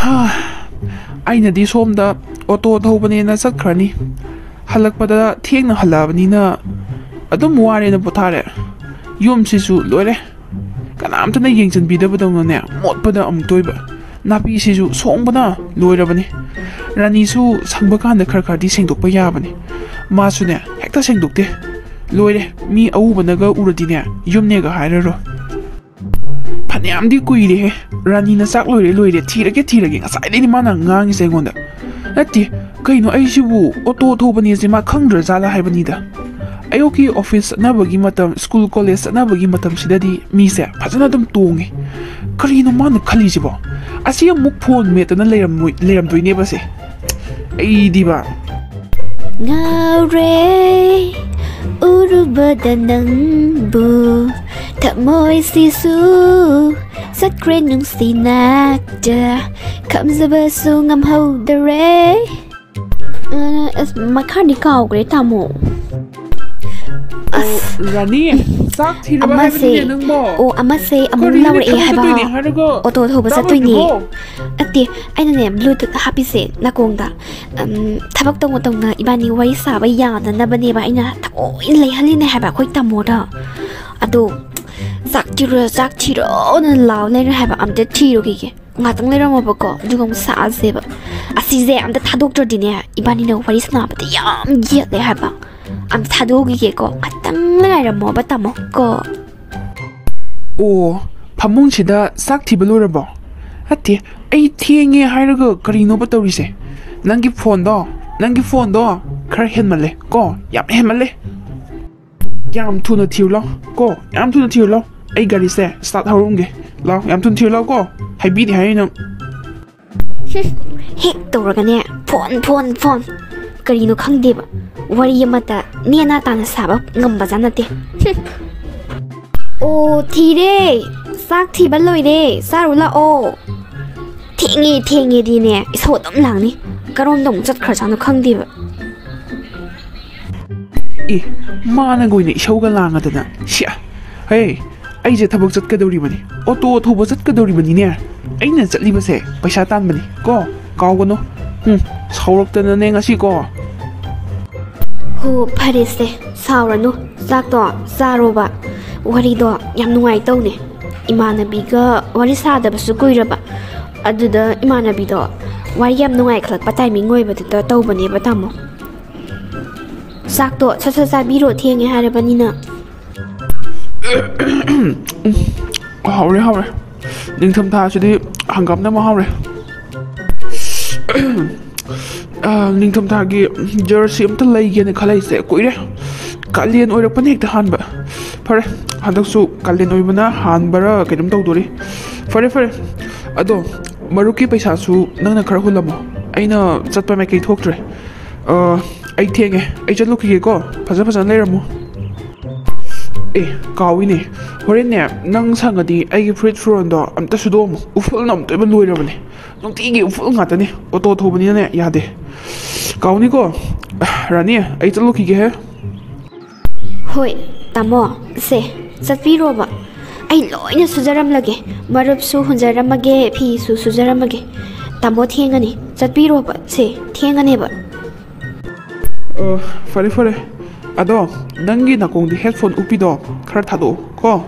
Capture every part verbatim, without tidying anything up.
ꯑꯥ, ꯑꯩꯅꯗꯤ ꯁꯣꯝꯗ ꯑꯣꯇꯣ ꯊꯧꯕꯅꯦꯅ ꯆꯠꯈ꯭ꯔꯅꯤ, ꯍꯜꯂꯛꯄꯗ ꯊꯦꯡꯅ ꯍꯜꯂꯛꯑꯕꯅꯤꯅ ꯑꯗꯨꯝ ꯋꯥꯔꯦꯅ ꯄꯣꯊꯥꯔꯦ꯫ ꯌꯨꯝꯁꯤꯁꯨ ꯂꯣꯏꯔꯦ, ꯀꯅꯥꯝꯇꯅ ꯌꯦꯡꯁꯤꯟꯕꯤꯗꯕꯗꯧꯅꯅꯦ, ꯃꯣꯠꯄꯗ ꯑꯃꯨꯛꯇ ꯑꯣꯏꯕ꯫ ꯅꯥꯄꯤꯁꯤꯁꯨ ꯁꯣꯡꯕꯅ ꯂꯣꯏꯔꯕꯅꯤ꯫ ꯔꯥꯅꯤꯁꯨ ꯁꯪꯕ ꯀꯥꯟꯗ ꯈꯔ ꯈꯔꯗꯤ ꯁꯦꯡꯗꯣꯛꯄ ꯌꯥꯕꯅꯤ꯫ ꯃꯥꯁꯨꯅꯦ, ꯍꯦꯛꯇ ꯁꯦꯡꯗꯣꯛꯇꯦ꯫ ꯂꯣꯏꯔꯦ, ꯃꯤ ꯑꯎꯕꯅꯒ ꯎꯔꯗꯤꯅꯦ, ꯌꯨꯝꯅꯦꯒ ꯍꯥꯏꯔꯔꯣꯏ꯫ ꯐꯅꯌꯥꯝꯗꯤ ꯀꯨꯏꯔꯦꯍꯦ, ꯔꯥꯅꯤꯅ ꯆꯥꯛ ꯂꯣꯏꯔꯦ, ꯂꯣꯏꯔꯦ, ꯊꯤꯔꯒꯦ, ꯊꯤꯔꯒꯦ, ꯉꯁꯥꯏꯗꯩꯅꯦ ꯃꯥꯅ ꯉꯥꯡꯉꯤꯁꯦ ꯑꯩꯉꯣꯟꯗ꯫ ꯅꯠꯇꯦ, ꯀꯩꯅꯣ, ꯑꯩꯁꯤꯕꯨ ꯑꯣꯇꯣ ꯊꯧꯕꯅꯦꯁꯦ ꯃꯥ ꯈꯪꯗ꯭ꯔꯖꯥꯠꯂ ꯍꯥꯏꯕꯅꯤꯗ꯫ ꯑꯌꯨꯛꯀꯤ ꯑꯣꯐꯤꯁ ꯆꯠꯅꯕꯒꯤ ꯃꯇꯝ, ꯁ꯭ꯀꯨꯜ ꯀꯣꯂꯦꯖ ꯆꯠꯅꯕꯒꯤ ꯃꯇꯝꯁꯤꯗꯗꯤ ꯃꯤꯁꯦ ꯐꯖꯅ ꯑꯗꯨꯝ ꯇꯣꯡꯉꯤ꯫ ꯀꯔꯤꯅꯣ ꯃꯥꯅ ꯈꯜꯂꯤꯁꯤꯕꯣ? ꯑꯁꯤ ꯑꯃꯨꯛ ꯐꯣꯟ ꯃꯦꯠꯇꯅ ꯂꯩꯔꯝꯃꯣꯏ-, ꯂꯩꯔꯝꯗꯣꯏꯅꯦꯕꯁꯦ꯫ ꯑꯩꯗꯤꯕ꯫ ꯉꯥꯎꯔꯦ ꯎꯔꯨꯕꯗ ꯅꯪꯕꯨ, ꯊꯃꯣꯏꯁꯤꯁꯨ ꯆꯠꯈ꯭ꯔꯦ ꯅꯨꯡꯁꯤ ꯅꯥꯛꯇ, ꯈꯝꯖꯕꯁꯨ ꯉꯝꯍꯧꯗꯔꯦ꯫ ꯑ, ꯑꯁ, ꯃꯈꯥꯗꯤ ꯀꯥꯎꯈ꯭ꯔꯦ, ꯇꯥꯃꯣ꯫ ꯑꯣ, ꯔꯥꯅꯤ, ꯆꯥꯛ ꯊꯤꯔꯕ ꯑꯃꯁꯦ, ꯍꯥꯏꯕꯅꯤꯅꯦ ꯅꯪꯕꯣ? ꯑꯣ, ꯑꯃꯁꯦ ꯑꯃꯨꯛ ꯀꯔꯤꯅꯣꯅꯦ, ꯂꯧꯔꯛꯑꯦ ꯊꯕꯛ ꯍꯥꯏꯕ꯫ ꯆꯠꯇꯣꯏꯅꯦ ꯍꯥꯏꯔꯒ ꯑꯣꯇꯣ ꯊꯧꯕ ꯆꯥꯛ ꯆꯠꯇꯣꯏꯅꯦ꯫ ꯂꯣꯏꯗ꯭ꯔꯤꯕꯣ? ꯅꯠꯇꯦ, ꯑꯩꯅꯅꯦ, Bluetooth ꯍꯥꯞꯄꯤꯁꯦ ꯅꯥꯀꯣꯡꯗ꯫ ꯑꯝ, ꯊꯕꯛ ꯇꯧꯅ ꯇꯧꯅ ꯏꯕꯥꯅꯤ ꯋꯥꯔꯤ ꯁꯥꯕ ꯌꯥꯅꯅꯕꯅꯦꯕ ꯑꯩꯅ ꯊꯑꯣꯏꯅ ꯂꯩꯍꯜꯂꯤꯅꯦ ꯍꯥꯏꯕ ꯑꯩꯈꯣꯏ ꯇꯥꯃꯣꯗ꯫ ꯑꯗꯣ, "ꯆꯥꯛ ꯊꯤꯔꯣ, ꯆꯥꯛ ꯊꯤꯔꯣꯅ" ꯂꯥꯎ ꯂꯩꯔꯦ ꯍꯥꯏꯕ꯫ ꯑꯝꯇ ꯊꯤꯔꯨꯈꯤꯒꯦ꯫ ꯉꯥꯛꯇꯪ ꯂꯩꯔꯝꯃꯣꯕꯀꯣ, ꯑꯗꯨꯒ ꯑꯃꯨꯛ ꯁꯥꯁꯦꯕ꯫ ꯑꯁꯤꯁꯦ ꯑꯝꯇ ꯊꯥꯗꯣꯛꯇ꯭ꯔꯗꯤꯅꯦ, ꯏꯕꯥꯅꯤꯅ ꯋꯥꯔꯤ ꯁꯥꯟꯅꯕꯗ ꯌꯥꯝ ꯌꯦꯠꯂꯦ ꯍꯥꯏꯕ꯫ ꯑꯝꯇ ꯊꯥꯗꯣꯛꯎꯈꯤꯒꯦꯀꯣ, ꯉꯥꯛꯇꯪ ꯉꯥꯏꯔꯝꯃꯣꯕ, ꯇꯥꯃꯣ ꯀꯣ꯫ ꯑꯣ, ꯐꯃꯨꯡꯁꯤꯗ ꯆꯥꯛ ꯊꯤꯕ ꯂꯣꯏꯔꯕꯣ? ꯅꯠꯇꯦ, ꯑꯩ ꯊꯦꯡꯉꯦ ꯍꯥꯏꯔꯒ ꯀꯔꯤꯅꯣꯕ ꯇꯧꯔꯤꯁꯦ? ꯅꯪꯒꯤ ꯐꯣꯟꯗꯣ, ꯅꯪꯒꯤ ꯐꯣꯟꯗꯣ ꯈꯔ ꯍꯦꯟꯃꯜꯂꯦ ꯀꯣ, ꯌꯥꯝ ꯍꯦꯟꯃꯜꯂꯦ꯫ ꯌꯥꯝ ꯊꯨꯅ ꯊꯤꯔꯨ ꯂꯥꯎ ꯀꯣ, ꯌꯥꯝ ꯊꯨꯅ ꯊꯤꯔꯨ ꯂꯥꯎ꯫ ꯑꯩ ꯒꯥꯔꯤꯁꯦ start ꯍꯧꯔꯝꯒꯦ꯫ ꯂꯥꯎ, ꯌꯥꯝ ꯊꯨꯅ ꯊꯤꯔꯨ ꯂꯥꯎ ꯀꯣ꯫ ꯍꯥꯏꯕꯤꯗꯤ ꯍꯥꯏꯔꯤ ꯅꯪ꯫ ꯍꯦꯛ ꯇꯧꯔꯒꯅꯦ, ꯐꯣꯟ, ꯐꯣꯟ, ꯐꯣꯟ꯫ ꯀꯔꯤꯅꯣ ꯈꯪꯗꯦꯕ꯫ ꯋꯥꯔꯤ ꯑꯃꯇ ꯅꯦꯅꯥ ꯇꯥꯅ ꯁꯥꯕ ꯉꯝꯕꯖꯥꯠ ꯅꯠꯇꯦ꯫ ꯑꯣ, ꯊꯤꯔꯦ꯫ ꯆꯥꯛ ꯊꯤꯕ ꯂꯣꯏꯔꯦ꯫ ꯆꯥꯔꯨ ꯂꯥꯛꯑꯣ꯫ ꯊꯦꯡꯉꯦ, ꯊꯦꯡꯉꯦꯗꯤꯅꯦ, ꯏꯁꯧ ꯑꯗꯨꯝ ꯂꯥꯡꯅꯤ꯫ ꯀꯔꯣꯝꯗ ꯑꯃꯨꯛ ꯆꯠꯈ꯭ꯔꯖꯥꯠꯅꯣ ꯈꯪꯗꯦꯕ꯫ ꯑꯦ, ꯃꯥꯅꯒ ꯑꯣꯏꯅ ꯏꯁꯧꯒ ꯂꯥꯡꯉꯗꯅ꯫ ꯁꯤꯌꯥ, ꯍꯦ, ꯑꯩꯁꯦ ꯊꯕꯛ ꯆꯠꯀꯗꯧꯔꯤꯕꯅꯤ, ꯑꯣꯇꯣ ꯊꯧꯕ ꯆꯠꯀꯗꯧꯔꯤꯕꯅꯤꯅꯦ꯫ ꯑꯩꯅ ꯆꯠꯂꯤꯕꯁꯦ ꯄꯩꯁꯥ ꯇꯥꯟꯕꯅꯤ ꯀꯣ, ꯀꯥꯎꯒꯅꯨ꯫ ꯎꯝ, ꯁꯥꯎꯔꯛꯇꯅꯅꯦ ꯉꯁꯤ ꯀꯣ꯫ ꯍꯣ, ꯐꯔꯦꯁꯦ, ꯁꯥꯎꯔꯅꯨ꯫ ꯆꯥꯛꯇꯣ ꯆꯥꯔꯣꯕ꯫ ꯋꯥꯔꯤꯗꯣ ꯌꯥꯝ ꯅꯨꯡꯉꯥꯏꯇꯧꯅꯦ꯫ ꯏꯃꯥꯟꯅꯕꯤꯒ ꯋꯥꯔꯤ ꯁꯥꯗꯕꯁꯨ ꯀꯨꯏꯔꯕ꯫ ꯑꯗꯨꯗ ꯏꯃꯥꯟꯅꯕꯤꯗꯣ ꯋꯥꯔꯤ ꯌꯥꯝ ꯅꯨꯡꯉꯥꯏꯈꯠꯂꯛꯄ ꯇꯥꯏꯃꯤꯡ ꯑꯣꯏꯕꯗꯨꯗ ꯇꯧꯕꯅꯦꯕ, ꯇꯥꯃꯣ꯫ ꯆꯥꯛꯇꯣ ꯁꯠ ꯁꯠ ꯆꯥꯕꯤꯔꯣ, ꯊꯦꯡꯉꯦ ꯍꯥꯏꯔꯕꯅꯤꯅ꯫ ꯍꯥꯎꯔꯦ, ꯍꯥꯎꯔꯦ꯫ ꯅꯤꯡꯊꯝꯊꯥꯁꯤꯗꯤ ꯍꯪꯒꯥꯝꯅ ꯃꯍꯥꯎꯔꯦ꯫ ꯑ, ꯅꯤꯡꯊꯝꯊꯥꯒꯤ ꯖꯔꯁꯤ ꯑꯝꯇ ꯂꯩꯒꯦꯅ ꯈꯜꯂꯛꯏꯁꯦ ꯀꯨꯏꯔꯦ꯫ ꯀꯥꯂꯦꯟ ꯑꯣꯏꯔꯛꯄꯅ ꯍꯦꯛꯇ ꯍꯥꯟꯕ꯫ ꯐꯔꯦ, ꯍꯟꯗꯛꯁꯨ ꯀꯥꯂꯦꯟ ꯑꯣꯏꯕꯅ ꯍꯥꯟꯕꯔ ꯀꯩꯅꯣꯝ ꯇꯧꯗꯣꯔꯤ꯫ ꯐꯔꯦ, ꯐꯔꯦ꯫ ꯑꯗꯣ ꯃꯔꯨꯞꯀꯤ ꯄꯩꯁꯥꯁꯨ ꯅꯪꯅ ꯈꯔ ꯍꯨꯜꯂꯝꯃꯣ꯫ ꯑꯩꯅ ꯆꯠꯄ ꯃꯥꯏꯀꯩ ꯊꯣꯛꯇ꯭ꯔꯦ꯫ ꯑ, ꯑꯩ ꯊꯦꯡꯉꯦ꯫ ꯑꯩ ꯆꯠꯂꯨꯈꯤꯒꯦꯀꯣ꯫ ꯐꯖ ꯐꯖꯅ ꯂꯩꯔꯝꯃꯨ꯫ ꯑꯦ, ꯀꯥꯎꯏꯅꯦ꯫ ꯍꯣꯔꯦꯟꯅꯦ, ꯅꯪ ꯁꯪꯉꯗꯤ ꯑꯩꯒꯤ ꯐꯨꯔꯤꯠ ꯐꯤꯔꯣꯟꯗꯣ ꯑꯝꯇ ꯁꯨꯗꯣꯛꯑꯝꯃꯨ꯫ ꯎꯐꯨꯜꯅ ꯑꯝꯇ ꯑꯣꯏꯕ ꯂꯣꯏꯔꯕꯅꯦ꯫ ꯅꯨꯡꯇꯤꯒꯤ ꯎꯐꯨꯜ ꯉꯥꯛꯇꯅꯦ꯫ ꯑꯣꯇꯣ ꯊꯧꯕꯅꯤꯅꯅꯦ, ꯌꯥꯗꯦ꯫ ꯀꯥꯎꯅꯤꯀꯣ꯫ ꯔꯥꯅꯤ, ꯑꯩ ꯆꯠꯂꯨꯈꯤꯒꯦꯍꯦ꯫ ꯍꯣꯏ, ꯇꯥꯃꯣ꯫ ꯁꯦ, ꯆꯠꯄꯤꯔꯣꯕ꯫ ꯑꯩ ꯂꯣꯏꯅ ꯁꯨꯖꯔꯝꯂꯒꯦ꯫ ꯃꯔꯨꯞꯁꯨ ꯍꯨꯟꯖꯔꯝꯃꯒꯦ, ꯐꯤꯁꯨ ꯁꯨꯖꯔꯝꯃꯒꯦ꯫ ꯇꯥꯃꯣ, ꯊꯦꯡꯉꯅꯤ꯫ ꯆꯠꯄꯤꯔꯣꯕ꯫ ꯁꯦ, ꯊꯦꯡꯉꯅꯦꯕ꯫ ꯑ, ꯐꯔꯦ, ꯐꯔꯦ꯫ ꯑꯗꯣ, ꯅꯪꯒꯤ ꯅꯥꯀꯣꯡꯗ headphone ꯎꯞꯄꯤꯗꯣ ꯈꯔ ꯊꯥꯗꯣꯛꯑꯣ ꯀꯣ꯫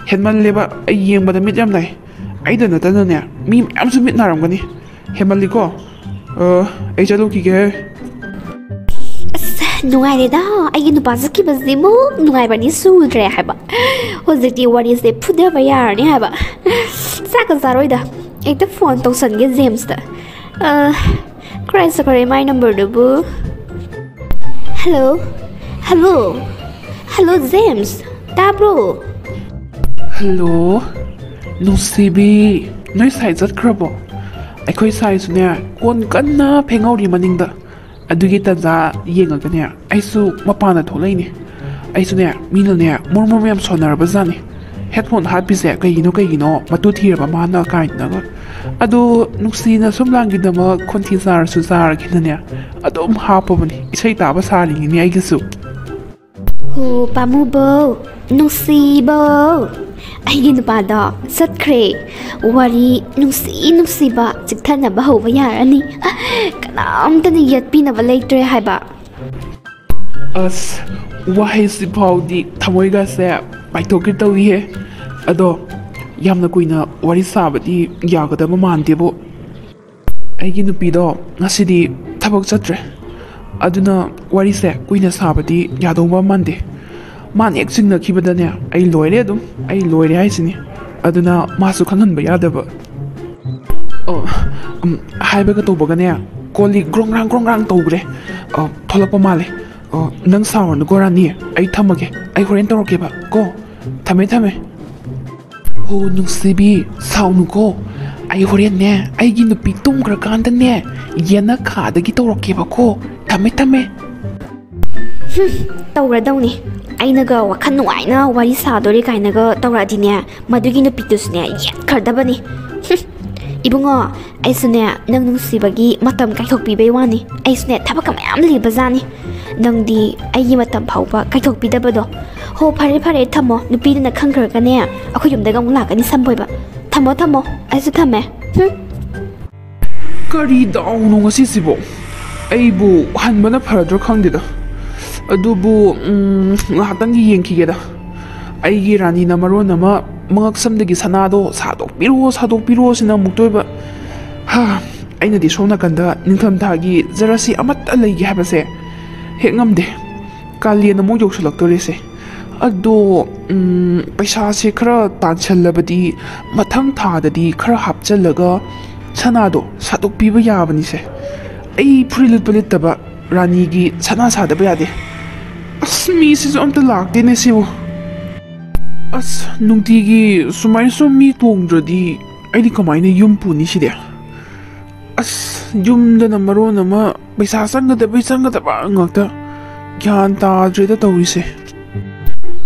ꯍꯦꯟꯃꯜꯂꯦꯕ, ꯑꯩ ꯌꯦꯡꯕꯗ ꯃꯤꯠ ꯌꯥꯝ ꯅꯥꯏ꯫ ꯑꯩꯗ ꯅꯠꯇꯅꯅꯦ, ꯃꯤ ꯃꯌꯥꯝꯁꯨ ꯃꯤꯠ ꯅꯥꯔꯝꯒꯅꯤ꯫ ꯍꯦꯟꯃꯜꯂꯤꯀꯣ꯫ ꯑ, ꯑꯩ ꯆꯠꯂꯨꯈꯤꯒꯦ꯫ ꯑꯁ, ꯅꯨꯡꯉꯥꯏꯔꯦꯗ꯫ ꯑꯩꯒꯤ ꯅꯨꯄꯥ ꯆꯠꯈꯤꯕꯁꯤꯃꯨꯛ ꯅꯨꯡꯉꯥꯏꯕꯗꯤ ꯁꯨꯗ꯭ꯔꯦ ꯍꯥꯏꯕ꯫ ꯍꯧꯖꯤꯛꯇꯤ ꯋꯥꯔꯤꯁꯦ ꯐꯨꯗꯕ ꯌꯥꯔꯅꯤ ꯍꯥꯏꯕ꯫ ꯆꯥꯛꯀ ꯆꯥꯔꯣꯏꯗ꯫ ꯍꯦꯛꯇ phone ꯇꯧꯁꯟꯒꯦ ꯖꯦꯝꯁꯇ꯫ ꯑ, ꯀꯔꯥꯏ ꯆꯠꯈ꯭ꯔꯦ ꯃꯥꯏ numberꯗꯨꯕꯨ? Hello? Hello? Hello, James? ꯇꯥꯕ꯭ꯔꯣ? Hello? ꯅꯨꯡꯁꯤꯕꯤ, ꯅꯣꯏ ꯁꯥꯏ ꯆꯠꯈ꯭ꯔꯕꯣ? ꯑꯩꯈꯣꯏ ꯁꯥꯏꯁꯨꯅꯦ, ꯀꯣꯟ ꯀꯟꯅ ꯐꯦꯡꯍꯧꯔꯤ ꯃꯅꯤꯡꯗ꯫ ꯑꯗꯨꯒꯤ ꯇꯟꯖꯥ ꯌꯦꯡꯉꯒꯅꯦ, ꯑꯩꯁꯨ ꯃꯄꯥꯟꯗ ꯊꯣꯛꯂꯛꯏꯅꯦ꯫ ꯑꯩꯁꯨꯅꯦ, ꯃꯤꯅꯅꯦ, ꯃꯨꯔ ꯃꯨꯔ ꯌꯥꯝ ꯁꯣꯟꯅꯔꯕ ꯖꯥꯠꯅꯤ꯫ Headphone ꯍꯥꯞꯄꯤꯁꯦ ꯀꯩꯒꯤꯅꯣ, ꯀꯩꯒꯤꯅꯣ, ꯃꯇꯨ ꯊꯤꯔꯕ ꯃꯥꯅ ꯀꯥꯏꯅꯒ꯫ ꯑꯗꯣ ꯅꯨꯡꯁꯤꯅ ꯁꯨꯝ ꯂꯥꯡꯒꯤꯗꯃꯛ ꯈꯣꯟꯊꯤ ꯆꯥꯔꯁꯨ ꯆꯥꯔꯒꯦꯅꯅꯦ, ꯑꯗꯨꯝ ꯍꯥꯞꯄꯕꯅꯤ꯫ ꯏꯁꯩ ꯇꯥꯕ ꯁꯥꯔꯤꯅꯤꯅꯦ ꯑꯩꯒꯤꯁꯨ꯫ ꯍꯣ, ꯄꯥꯝꯃꯨꯕꯧ, ꯅꯨꯡꯁꯤꯕꯧ꯫ ꯑꯩꯒꯤ ꯅꯨꯄꯥꯗꯣ ꯆꯠꯈ꯭ꯔꯦ꯫ ꯋꯥꯔꯤ ꯅꯨꯡꯁꯤ ꯅꯨꯡꯁꯤꯕ ꯆꯤꯛꯊꯅꯕ ꯍꯧꯕ ꯌꯥꯔꯅꯤ꯫ ꯀꯅꯥꯝꯇꯅ ꯌꯦꯠꯄꯤꯅꯕ ꯂꯩꯇ꯭ꯔꯦ ꯍꯥꯏꯕ꯫ ꯑꯁ, ꯋꯥꯍꯩꯁꯤ ꯐꯥꯎꯗꯤ ꯊꯃꯣꯏꯒꯁꯦ ꯄꯥꯏꯊꯣꯛꯀꯦ ꯇꯧꯏꯍꯦ꯫ ꯑꯗꯣ, ꯌꯥꯝꯅ ꯀꯨꯏꯅ ꯋꯥꯔꯤ ꯁꯥꯕꯗꯤ ꯌꯥꯒꯗꯕ ꯃꯥꯟꯗꯦꯕꯨ꯫ ꯑꯩꯒꯤ ꯅꯨꯄꯤꯗꯣ ꯉꯁꯤꯗꯤ ꯊꯕꯛ ꯆꯠꯇ꯭ꯔꯦ, ꯑꯗꯨꯅ ꯋꯥꯔꯤꯁꯦ ꯀꯨꯏꯅ ꯁꯥꯕꯗꯤ ꯌꯥꯗꯧꯕ ꯃꯥꯟꯗꯦ꯫ ꯃꯥꯅ ꯍꯦꯛ ꯆꯤꯡꯅꯈꯤꯕꯗꯅꯦ, ꯑꯩ ꯂꯣꯏꯔꯦ ꯑꯗꯨꯝ, ꯑꯩ ꯂꯣꯏꯔꯦ ꯍꯥꯏꯁꯤꯅꯤ꯫ ꯑꯗꯨꯅ ꯃꯥꯁꯨ ꯈꯪꯍꯟꯕ ꯌꯥꯗꯕ꯫ ꯑꯣ, ꯎꯝ, ꯍꯥꯏꯕꯒ ꯇꯧꯕꯒꯅꯦ, ꯀꯣꯜ ꯂꯤꯛ ꯒ꯭ꯔꯣꯡ ꯒ꯭ꯔꯥꯡ ꯒ꯭ꯔꯣꯡ ꯒ꯭ꯔꯥꯡ ꯇꯧꯈ꯭ꯔꯦ꯫ ꯑ, ꯊꯣꯛꯂꯛꯄ ꯃꯥꯜꯂꯦ꯫ ꯑꯣ, ꯅꯪ ꯁꯥꯎꯔꯅꯨꯀꯣ ꯔꯥꯅꯤ, ꯑꯩ ꯊꯝꯃꯒꯦ, ꯑꯩ ꯍꯣꯔꯦꯟ ꯇꯧꯔꯛꯀꯦꯕ ꯀꯣ꯫ ꯊꯝꯃꯦ, ꯊꯝꯃꯦ꯫ ꯍꯣ ꯅꯨꯡꯁꯤꯕꯤ, ꯁꯥꯎꯅꯨꯀꯣ꯫ ꯑꯩ ꯍꯣꯔꯦꯟꯅꯦ, ꯑꯩꯒꯤ ꯅꯨꯄꯤ ꯇꯨꯝꯈ꯭ꯔꯀꯥꯟꯗꯅꯦ, ꯌꯦꯅꯈꯥꯗꯒꯤ ꯇꯧꯔꯛꯀꯦꯕꯀꯣ꯫ ꯊꯝꯃꯦ, ꯊꯝꯃꯦ꯫ ꯍꯨꯝ, ꯇꯧꯔꯗꯧꯅꯤ꯫ ꯑꯩꯅꯒ ꯋꯥꯈꯜ ꯅꯨꯡꯉꯥꯏꯅ ꯋꯥꯔꯤ ꯁꯥꯗꯣꯔꯦ ꯀꯥꯏꯅꯒ ꯇꯧꯔꯛꯑꯗꯤꯅꯦ, ꯃꯗꯨꯒꯤ ꯅꯨꯄꯤꯗꯨꯁꯨꯅꯦ, ꯌꯦꯠꯈ꯭ꯔꯗꯕꯅꯤ꯫ ꯍꯨꯝ, ꯏꯕꯨꯡꯉꯣ, ꯑꯩꯁꯨꯅꯦ, ꯅꯪ ꯅꯨꯡꯁꯤꯕꯒꯤ ꯃꯇꯝ ꯀꯥꯏꯊꯣꯛꯄꯤꯕꯩ ꯋꯥꯅꯤ꯫ ꯑꯩꯁꯨꯅꯦ, ꯊꯕꯛꯀ ꯃꯌꯥꯝ ꯂꯩꯕꯖꯥꯠꯅꯤ꯫ ꯅꯪꯗꯤ ꯑꯩꯒꯤ ꯃꯇꯝ ꯐꯥꯎꯕ ꯀꯥꯏꯊꯣꯛꯄꯤꯗꯕꯗꯣ꯫ ꯍꯣ, ꯐꯔꯦ, ꯐꯔꯦ, ꯊꯝꯃꯣ꯫ ꯅꯨꯄꯤꯗꯨꯅ ꯈꯪꯈ꯭ꯔꯒꯅꯦ, ꯑꯩꯈꯣꯏ ꯌꯨꯝꯗꯒ ꯑꯃꯨꯛ ꯂꯥꯛꯀꯅꯤ ꯁꯝꯕꯣꯏꯕ꯫ ꯊꯝꯃꯣ, ꯊꯝꯃꯣ꯫ ꯑꯩꯁꯨ ꯊꯝꯃꯦ꯫ ꯍꯨꯝ꯫ ꯀꯔꯤ ꯗꯥꯎꯅꯣ ꯉꯁꯤꯁꯤꯕꯣ? ꯑꯩꯕꯨ ꯍꯟꯕꯅ ꯐꯔꯗ꯭ꯔꯥ ꯈꯪꯗꯦꯗ꯫ ꯑꯗꯨꯕꯨ, ꯎꯝ, ꯉꯥꯏꯍꯥꯛꯇꯪꯗꯤ ꯌꯦꯡꯈꯤꯒꯦꯗ꯫ ꯑꯩꯒꯤ ꯔꯥꯅꯤꯅ ꯃꯔꯣꯟ ꯑꯃ ꯃꯉꯛꯁꯝꯗꯒꯤ ꯁꯅꯥꯗꯣ ꯁꯥꯗꯣꯛꯄꯤꯔꯣ, ꯁꯥꯗꯣꯛꯄꯤꯔꯣ ꯁꯤꯅ ꯑꯃꯨꯛꯇꯣꯏꯕ꯫ ꯍꯥ, ꯑꯩꯅꯗꯤ ꯁꯣꯝ ꯅꯥꯀꯟꯗ ꯅꯤꯡꯊꯝꯊꯥꯒꯤ ꯖꯔꯁꯤ ꯑꯃꯠꯇ ꯂꯩꯒꯦ ꯍꯥꯏꯕꯁꯦ ꯍꯦꯛ ꯉꯝꯗꯦ꯫ ꯀꯥꯂꯦꯟ ꯑꯃꯨꯛ ꯌꯧꯁꯜꯂꯛꯇꯣꯔꯦꯁꯦ꯫ ꯑꯗꯣ, ꯎꯝ, ꯄꯩꯁꯥꯁꯦ ꯈꯔ ꯇꯥꯟꯁꯜꯂꯕꯗꯤ ꯃꯊꯪ ꯊꯥꯗꯗꯤ ꯈꯔ ꯍꯥꯞꯆꯜꯂꯒ ꯁꯅꯥꯗꯣ ꯁꯥꯗꯣꯛꯄꯤꯕ ꯌꯥꯕꯅꯤꯁꯦ꯫ ꯑꯩ ꯐꯨꯔꯤꯠ ꯂꯤꯠꯄ ꯂꯤꯠꯇꯕ ꯔꯥꯅꯤꯒꯤ ꯁꯅꯥ ꯁꯥꯗꯕ ꯌꯥꯗꯦ꯫ ꯑꯁ, ꯃꯤꯁꯤꯁꯨ ꯑꯝꯇ ꯂꯥꯛꯇꯦꯅꯦ ꯁꯤꯕꯨ꯫ ꯑꯁ, ꯅꯨꯡꯇꯤꯒꯤ ꯁꯨꯃꯥꯏꯅ ꯁꯨꯝ ꯃꯤ ꯇꯣꯡꯗ꯭ꯔꯗꯤ ꯑꯩꯗꯤ ꯀꯃꯥꯏꯅ ꯌꯨꯝ ꯄꯨꯅꯤ ꯁꯤꯗꯤ? ꯑꯁ, ꯌꯨꯝꯗꯅ ꯃꯔꯣꯟ ꯑꯃ ꯄꯩꯁꯥ ꯆꯪꯒꯗꯕꯩ ꯆꯪꯒꯗꯕ ꯉꯥꯛꯇ꯫ ꯒ꯭ꯌꯥꯟ ꯇꯥꯗ꯭ꯔꯦꯗ ꯇꯧꯔꯤꯁꯦ꯫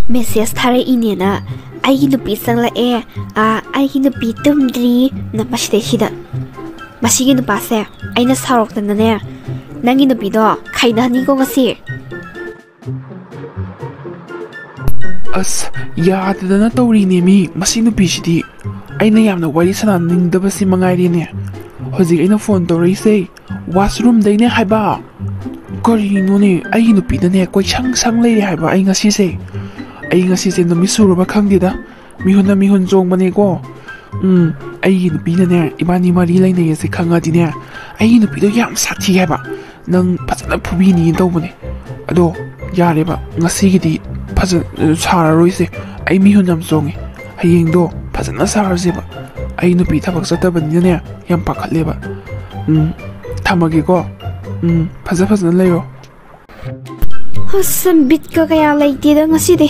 ꯃꯦꯁꯦꯖ ꯊꯥꯔꯛꯏꯅꯦꯅ, "ꯑꯩꯒꯤ ꯅꯨꯄꯤ ꯆꯪꯂꯛꯑꯦ, ꯑꯥ, ꯑꯩꯒꯤ ꯅꯨꯄꯤ ꯇꯨꯝꯗ꯭ꯔꯤ"ꯅ ꯃꯁꯤꯗꯩꯁꯤꯗ꯫ ꯃꯁꯤꯒꯤ ꯅꯨꯄꯥꯁꯦ ꯑꯩꯅ ꯁꯥꯎꯔꯛꯇꯅꯅꯦ, ꯅꯪꯒꯤ ꯅꯨꯄꯤꯗꯣ ꯈꯥꯏꯅꯍꯟꯅꯤꯀꯣ ꯉꯁꯤ꯫ ꯑꯁ, ꯌꯥꯗꯗꯅ ꯇꯧꯔꯤꯅꯦ ꯃꯤ, ꯃꯁꯤ ꯅꯨꯄꯤꯁꯤꯗꯤ꯫ ꯑꯩꯅ ꯌꯥꯝꯅ ꯋꯥꯔꯤ ꯁꯥꯟꯅꯅꯤꯡꯗꯕꯁꯤ ꯃꯉꯥꯏꯔꯦꯅꯦ꯫ ꯍꯧꯖꯤꯛ ꯑꯩꯅ ꯐꯣꯟ ꯇꯧꯔꯛꯏꯁꯦ ꯋꯥꯁꯔꯨꯝꯗꯩꯅꯦ ꯍꯥꯏꯕ꯫ ꯀꯔꯤꯅꯣꯅꯦ, ꯑꯩꯒꯤ ꯅꯨꯄꯤꯗꯅꯦ ꯀꯣꯏꯁꯪ ꯁꯪ ꯂꯩꯔꯦ ꯍꯥꯏꯕ ꯑꯩ ꯉꯁꯤꯁꯦ꯫ ꯑꯩ ꯉꯁꯤꯁꯦ ꯅꯨꯃꯤꯠ ꯁꯨꯔꯕ ꯈꯪꯗꯦꯗ, ꯃꯤꯍꯨꯟꯅ ꯃꯤꯍꯨꯟ ꯆꯣꯡꯕꯅꯦꯀꯣ꯫ ꯎꯝ, ꯑꯩꯒꯤ ꯅꯨꯄꯤꯅꯅꯦ ꯏꯕꯥꯅꯤ ꯃꯔꯤ ꯂꯩꯅꯩꯌꯦꯁꯦ ꯈꯪꯉꯗꯤꯅꯦ, ꯑꯩꯒꯤ ꯅꯨꯄꯤꯗꯣ ꯌꯥꯝ ꯁꯥꯊꯤ ꯍꯥꯏꯕ꯫ ꯅꯪ ꯐꯖꯅ ꯐꯨꯕꯤꯅꯤ ꯇꯧꯕꯅꯦ꯫ ꯑꯗꯣ ꯌꯥꯔꯦꯕ, ꯉꯁꯤꯒꯤꯗꯤ ꯐꯖꯅ ꯁꯥꯔꯔꯣꯏꯁꯦ꯫ ꯑꯩ ꯃꯤꯍꯨꯟ ꯌꯥꯝ ꯆꯣꯡꯉꯦ꯫ ꯍꯌꯦꯡꯗꯣ ꯐꯖꯅ ꯁꯥꯔꯁꯦꯕ꯫ ꯑꯩ ꯅꯨꯄꯤ ꯊꯕꯛ ꯆꯠꯇꯕꯅꯤꯅꯅꯦ ꯌꯥꯝ ꯄꯥꯈꯠꯂꯦꯕ꯫ ꯎꯝ, ꯊꯝꯃꯒꯦꯀꯣ꯫ ꯎꯝ, ꯐꯖ ꯐꯖꯅ ꯂꯩꯔꯣ꯫ ꯑꯁ, ꯕꯤꯠꯀ ꯀꯌꯥ ꯂꯩꯇꯦꯗ ꯉꯁꯤꯗꯤ꯫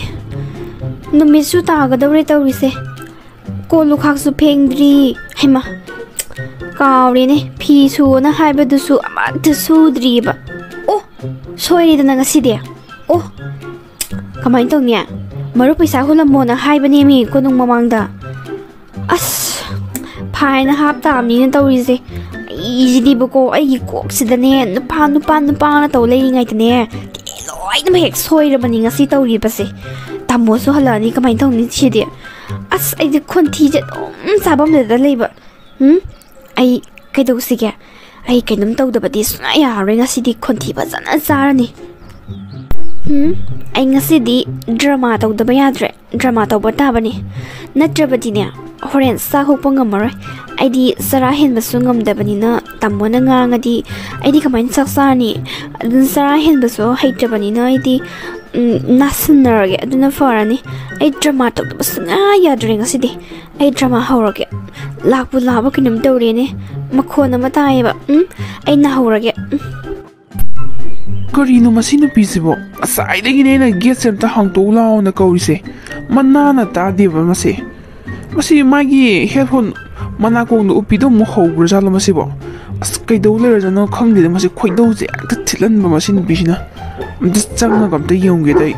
ꯅꯨꯃꯤꯠꯁꯨ ꯇꯥꯒꯗꯧꯔꯦ ꯇꯧꯔꯤꯁꯦ꯫ ꯀꯣꯜ ꯂꯨꯈꯥꯛꯁꯨ ꯐꯦꯡꯗ꯭ꯔꯤ꯫ ꯍꯩꯃꯥ, ꯀꯥꯎꯔꯦꯅꯦ, ꯐꯤ ꯁꯨꯑꯣꯅ ꯍꯥꯏꯕꯗꯨꯁꯨ ꯑꯃꯠꯇ ꯁꯨꯗ꯭ꯔꯤꯕ꯫ ꯑꯣ, ꯁꯣꯏꯔꯦꯗꯅ ꯉꯁꯤꯗꯤ꯫ ꯑꯣ, ꯀꯃꯥꯏꯅ ꯇꯧꯅꯤ? ꯃꯔꯨꯞ ꯄꯩꯁꯥ ꯍꯨꯜꯂꯝꯃꯣꯅ ꯍꯥꯏꯕꯅꯦꯃꯤ ꯀꯣꯅꯨꯡ ꯃꯃꯥꯡꯗ꯫ ꯑꯁ, ꯐꯥꯏꯟ ꯍꯥꯞ ꯇꯥꯕꯅꯤꯅ ꯇꯧꯔꯤꯁꯦ꯫ ꯑꯩꯁꯤꯗꯤꯕꯀꯣ, ꯑꯩꯒꯤ ꯀꯣꯛꯁꯤꯗꯅꯦ ꯅꯨꯄꯥ, ꯅꯨꯄꯥ, ꯅꯨꯄꯥꯅ ꯇꯧ ꯂꯩꯔꯤꯉꯩꯗꯅꯦ, ꯂꯣꯏꯅꯃꯛ ꯍꯦꯛ ꯁꯣꯏꯔꯕꯅꯤ ꯉꯁꯤ ꯇꯧꯔꯤꯕꯁꯦ꯫ ꯇꯥꯃꯣꯁꯨ ꯍꯜꯂꯛꯑꯅꯤ, ꯀꯃꯥꯏꯅ ꯇꯧꯅꯤ ꯁꯤꯗꯤ? ꯑꯁ, ꯑꯩꯗꯤ ꯈꯣꯟꯊꯤꯁꯦ ꯑꯗꯨꯝ ꯆꯥꯐꯝꯗꯨꯗ ꯂꯩꯕ꯫ ꯎꯝ? ꯑꯩ ꯀꯩꯗꯧꯁꯤꯒꯦ? ꯑꯩ ꯀꯩꯅꯣꯝ ꯇꯧꯗꯕꯗꯤ ꯁꯨꯡꯌꯥ ꯌꯥꯔꯔꯣꯏ, ꯉꯁꯤꯗꯤ ꯈꯣꯟꯊꯤ ꯐꯖꯅ ꯆꯥꯔꯅꯤ꯫ ꯎꯝ? ꯑꯩ ꯉꯁꯤꯗꯤ ꯗ꯭ꯔꯃꯥ ꯇꯧꯗꯕ ꯌꯥꯗ꯭ꯔꯦ, ꯗ꯭ꯔꯃꯥ ꯇꯧꯕ ꯇꯥꯕꯅꯤ꯫ ꯅꯠꯇ꯭ꯔꯕꯗꯤꯅꯦ, ꯍꯣꯔꯦꯟ ꯆꯥꯛ ꯍꯣꯛꯄ ꯉꯝꯃꯔꯣꯏ꯫ ꯑꯩꯗꯤ ꯆꯔꯥ ꯍꯦꯟꯕꯁꯨ ꯉꯝꯗꯕꯅꯤꯅ, ꯇꯥꯃꯣꯅ ꯉꯥꯡꯉꯗꯤ ꯑꯩꯗꯤ ꯀꯃꯥꯏꯅ ꯆꯥꯛ ꯆꯥꯔꯅꯤ? ꯑꯗꯨꯅ ꯆꯔꯥ ꯍꯦꯟꯕꯁꯨ ꯍꯩꯇ꯭ꯔꯕꯅꯤꯅ ꯑꯩꯗꯤ, ꯎꯝ, ꯅꯥꯁꯤꯟꯅꯔꯒꯦ, ꯑꯗꯨꯅ ꯐꯔꯅꯤ꯫ ꯑꯩ ꯗ꯭ꯔꯃꯥ ꯇꯧꯗꯕ ꯁꯨꯡꯌꯥ ꯌꯥꯗ꯭ꯔꯦ ꯉꯁꯤꯗꯤ꯫ ꯑꯩ ꯗ꯭ꯔꯃꯥ ꯍꯧꯔꯒꯦ꯫ ꯂꯥꯛꯄꯨ ꯂꯥꯛꯑꯕ ꯀꯩꯅꯣꯝ ꯇꯧꯔꯦꯅꯦ꯫ ꯃꯈꯣꯟ ꯑꯃ ꯇꯥꯏꯌꯦꯕ꯫ ꯎꯝ? ꯑꯩꯅ ꯍꯧꯔꯒꯦ꯫ ꯎꯝ꯫ ꯀꯔꯤꯅꯣ ꯃꯁꯤ ꯅꯨꯄꯤꯁꯤꯕꯣ? ꯉꯁꯥꯏꯗꯒꯤꯅꯦ ꯑꯩꯅ ꯒꯦꯠꯁꯦ ꯑꯝꯇ ꯍꯥꯡꯇꯣꯛꯎ ꯂꯥꯎꯅ ꯀꯧꯔꯤꯁꯦ꯫ ꯃꯅꯥꯅ ꯇꯥꯗꯦꯕ ꯃꯁꯦ꯫ ꯃꯁꯤ ꯃꯥꯒꯤ ꯍꯦꯠꯐꯣꯟ ꯃꯅꯥꯀꯣꯡꯗ ꯎꯞꯄꯤꯗꯣ ꯑꯃꯨꯛ ꯍꯧꯈ꯭ꯔꯖꯥꯠꯂꯣ ꯃꯁꯤꯕꯣ? ꯑꯁ, ꯀꯩꯗꯧ ꯂꯩꯔꯖꯥꯠꯅꯣ ꯈꯪꯗꯦꯗ꯫ ꯃꯁꯤ ꯈꯣꯏꯗꯧꯁꯦ ꯍꯦꯛꯇ ꯊꯤꯠꯍꯟꯕ ꯃꯁꯤ ꯅꯨꯄꯤꯁꯤꯅ꯫ ꯑꯝꯇ ꯆꯪꯉꯒ ꯑꯝꯇ ꯌꯦꯡꯉꯨꯒꯦꯗ ꯑꯩ꯫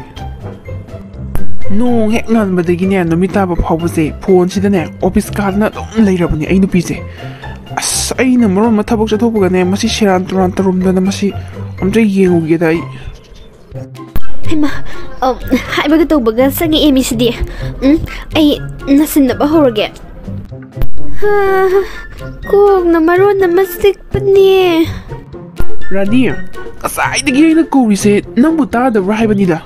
ꯅꯣꯡ ꯍꯦꯛ ꯉꯥꯟꯕꯗꯒꯤꯅꯦ ꯅꯨꯃꯤꯠ ꯇꯥꯕ ꯐꯥꯎꯕꯁꯦ ꯐꯣꯟꯁꯤꯗꯅꯦ ꯑꯣꯐꯤꯁ ꯀꯥꯗꯅ ꯑꯗꯨꯝ ꯂꯩꯔꯕꯅꯦ ꯑꯩ ꯅꯨꯄꯤꯁꯦ꯫ ꯑꯁ, ꯑꯩꯅ ꯃꯔꯣꯟ ꯑꯃ ꯊꯕꯛ ꯆꯠꯊꯣꯛꯄꯒꯅꯦ ꯃꯁꯤ ꯁꯦꯔꯥꯟ ꯇꯨꯔꯥꯟ ꯇꯧꯔꯝꯗꯅ ꯃꯁꯤ ꯑꯝꯇ ꯌꯦꯡꯉꯨꯒꯦꯗ ꯑꯩ꯫ ꯏꯃꯥ, ꯑ, ꯍꯥꯏꯕꯒ ꯇꯧꯕꯒ ꯆꯪꯉꯛꯑꯦ ꯃꯤꯁꯤꯗꯤ꯫ ꯎꯝ, ꯑꯩ ꯅꯥꯁꯤꯟꯅꯕ ꯍꯧꯔꯒꯦ꯫ ꯍꯥ, ꯀꯣꯛꯅ ꯃꯔꯣꯟ ꯑꯃ ꯆꯤꯛꯄꯅꯦ꯫ ꯔꯥꯅꯤ, ꯉꯁꯥꯏꯗꯒꯤ ꯑꯩꯅ ꯀꯧꯔꯤꯁꯦ ꯅꯪꯕꯨ ꯇꯥꯗꯕ꯭ꯔꯥ ꯍꯥꯏꯕꯅꯤꯗ꯫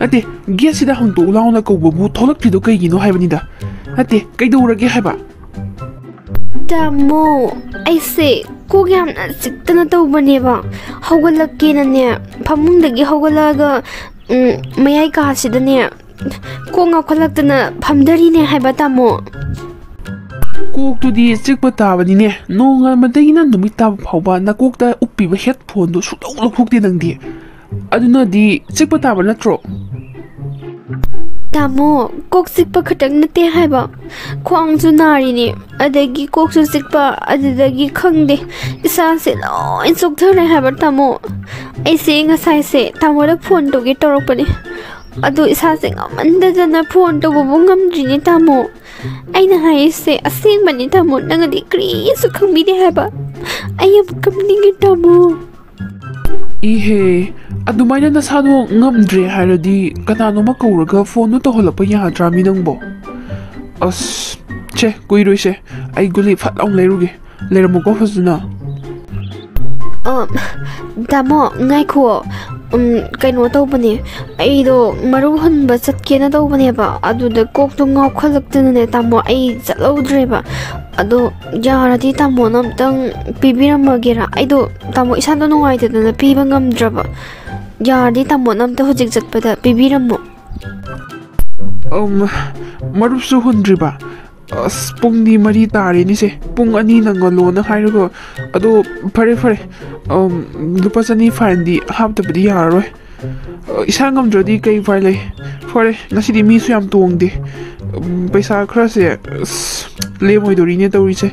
ꯅꯠꯇꯦ, ꯒꯦꯠꯁꯤꯗ ꯍꯥꯡꯇꯣꯛꯎ ꯂꯥꯎꯅ ꯀꯧꯕꯕꯨ ꯊꯣꯛꯂꯛꯇ꯭ꯔꯤꯗꯣ ꯀꯩꯒꯤꯅꯣ ꯍꯥꯏꯕꯅꯤꯗ꯫ ꯅꯠꯇꯦ, ꯀꯩꯗꯧꯔꯒꯦ ꯍꯥꯏꯕ? ꯇꯥꯃꯣ, ꯑꯩꯁꯦ ꯀꯣꯛ ꯌꯥꯝꯅ ꯆꯤꯛꯇꯅ ꯇꯧꯕꯅꯦꯕ꯫ ꯍꯧꯒꯠꯂꯛꯀꯦꯅꯅꯦ, ꯐꯃꯨꯡꯗꯒꯤ ꯍꯧꯒꯠꯂꯛꯑꯒ, ꯎꯝ, ꯃꯌꯥꯏ ꯀꯥꯁꯤꯗꯅꯦ, ꯀꯣꯛ ꯉꯥꯎꯈꯠꯂꯛꯇꯅ ꯐꯝꯗꯔꯤꯅꯦ ꯍꯥꯏꯕ, ꯇꯥꯃꯣ꯫ ꯀꯣꯛꯇꯨꯗꯤ ꯆꯤꯛꯄ ꯇꯥꯕꯅꯤꯅꯦ꯫ ꯅꯣꯡꯉꯥꯟꯕꯗꯒꯤꯅ ꯅꯨꯃꯤꯠ ꯇꯥꯕ ꯐꯥꯎꯕ ꯅꯀꯣꯛꯇ ꯎꯞꯄꯤꯕ ꯍꯦꯠꯐꯣꯟꯗꯨ ꯁꯨꯡꯂꯧ ꯂꯧꯊꯣꯛꯇꯦ ꯅꯪꯗꯤ꯫ ꯑꯗꯨꯅꯗꯤ ꯆꯤꯛꯄ ꯇꯥꯕ ꯅꯠꯇ꯭ꯔꯣ? ꯇꯥꯃꯣ, ꯀꯣꯛ ꯆꯤꯛꯄ ꯈꯛꯇꯪ ꯅꯠꯇꯦ ꯍꯥꯏꯕ, ꯈ꯭ꯋꯥꯡꯁꯨ ꯅꯥꯔꯤꯅꯦ, ꯑꯗꯒꯤ ꯀꯣꯛꯁꯨ ꯆꯤꯛꯄ, ꯑꯗꯨꯗꯒꯤ ꯈꯪꯗꯦ, ꯏꯁꯥꯁꯦ ꯂꯣꯏ ꯆꯣꯛꯊꯔꯦ ꯍꯥꯏꯕ, ꯇꯥꯃꯣ꯫ ꯑꯩꯁꯦ ꯉꯁꯥꯏꯁꯦ ꯇꯥꯃꯣꯗ ꯐꯣꯟ ꯇꯧꯒꯦ ꯇꯧꯔꯛꯄꯅꯦ, ꯑꯗꯣ ꯏꯁꯥꯁꯦ ꯉꯝꯃꯟꯗꯗꯅ ꯐꯣꯟ ꯇꯧꯕꯕꯨ ꯉꯝꯗ꯭ꯔꯤꯅꯦ, ꯇꯥꯃꯣ꯫ ꯑꯩꯅ ꯍꯥꯏꯔꯤꯁꯦ ꯑꯁꯦꯡꯕꯅꯤ, ꯇꯥꯃꯣ꯫ ꯅꯪꯅꯗꯤ ꯀꯔꯤꯁꯨ ꯈꯪꯕꯤꯗꯦ ꯍꯥꯏꯕ꯫ ꯑꯩ ꯌꯥꯝ ꯀꯞꯅꯤꯡꯉꯦ, ꯇꯥꯃꯣ꯫ ꯏꯍꯦ, ꯑꯗꯨꯃꯥꯏꯅ ꯅꯁꯥꯗꯣ ꯉꯝꯗ꯭ꯔꯦ ꯍꯥꯏꯔꯗꯤ ꯀꯅꯥꯅꯣꯃ ꯀꯧꯔꯒ ꯐꯣꯟꯗꯣ ꯇꯧꯍꯜꯂꯛꯄ ꯌꯥꯗ꯭ꯔꯥ ꯃꯤ ꯅꯪꯕꯣ? ꯑꯁ, ꯁꯦ, ꯀꯨꯏꯔꯣꯏꯁꯦ, ꯑꯩ ꯒꯨꯂꯤ ꯐꯠ ꯂꯥꯎꯅ ꯂꯩꯔꯨꯒꯦ꯫ ꯂꯩꯔꯝꯃꯨꯀꯣ ꯐꯖꯅ꯫ ꯑ, ꯇꯥꯃꯣ, ꯉꯥꯏꯈꯣ꯫ ꯎꯝ, ꯀꯩꯅꯣ ꯇꯧꯕꯅꯦ, ꯑꯩꯗꯣ ꯃꯔꯨ ꯍꯨꯟꯕ ꯆꯠꯀꯦꯅ ꯇꯧꯕꯅꯦꯕ, ꯑꯗꯨꯗ ꯀꯣꯛꯇꯣ ꯉꯥꯎꯈꯠꯂꯛꯇꯅꯅꯦ, ꯇꯥꯃꯣ, ꯑꯩ ꯆꯠꯍꯧꯗ꯭ꯔꯦꯕ꯫ ꯑꯗꯣ ꯌꯥꯔꯗꯤ ꯇꯥꯃꯣꯅ ꯑꯝꯇꯪ ꯄꯤꯕꯤꯔꯝꯃꯒꯦꯔꯥ? ꯑꯩꯗꯣ, ꯇꯥꯃꯣ, ꯏꯁꯥꯗꯣ ꯅꯨꯡꯉꯥꯏꯇꯗꯅ ꯄꯤꯕ ꯉꯝꯗ꯭ꯔꯕ꯫ ꯌꯥꯔꯗꯤ ꯇꯥꯃꯣꯅ ꯑꯝꯇ ꯍꯧꯖꯤꯛ ꯆꯠꯄꯗ ꯄꯤꯕꯤꯔꯝꯃꯣ꯫ ꯎꯝ, ꯃꯔꯨꯞꯁꯨ ꯍꯨꯟꯗ꯭ꯔꯤꯕ? ꯑꯁ, ꯄꯨꯡꯗꯤ ꯃꯔꯤ ꯇꯥꯔꯦꯅꯦꯁꯦ꯫ ꯄꯨꯡ ꯑꯅꯤ ꯅꯪꯍꯜꯂꯣꯅ ꯍꯥꯏꯔꯒ꯫ ꯑꯗꯣ ꯐꯔꯦ, ꯐꯔꯦ꯫ ꯎꯝ, ꯂꯨꯄꯥ ꯆꯅꯤ ꯐꯥꯏꯟꯗꯤ ꯍꯥꯞꯇꯕꯗꯤ ꯌꯥꯔꯔꯣꯏ꯫ ꯑ, ꯏꯁꯥ ꯉꯝꯗ꯭ꯔꯗꯤ ꯀꯩ ꯎꯄꯥꯏ ꯂꯩ? ꯐꯔꯦ, ꯉꯁꯤꯗꯤ ꯃꯤꯁꯨ ꯌꯥꯝ ꯇꯣꯡꯗꯦ꯫ ꯎꯝ, ꯄꯩꯁꯥ ꯈꯔꯁꯦ, ꯑꯁ, ꯂꯦꯝꯃꯣꯏꯗꯧꯔꯤꯅꯦ ꯇꯧꯔꯤꯁꯦ꯫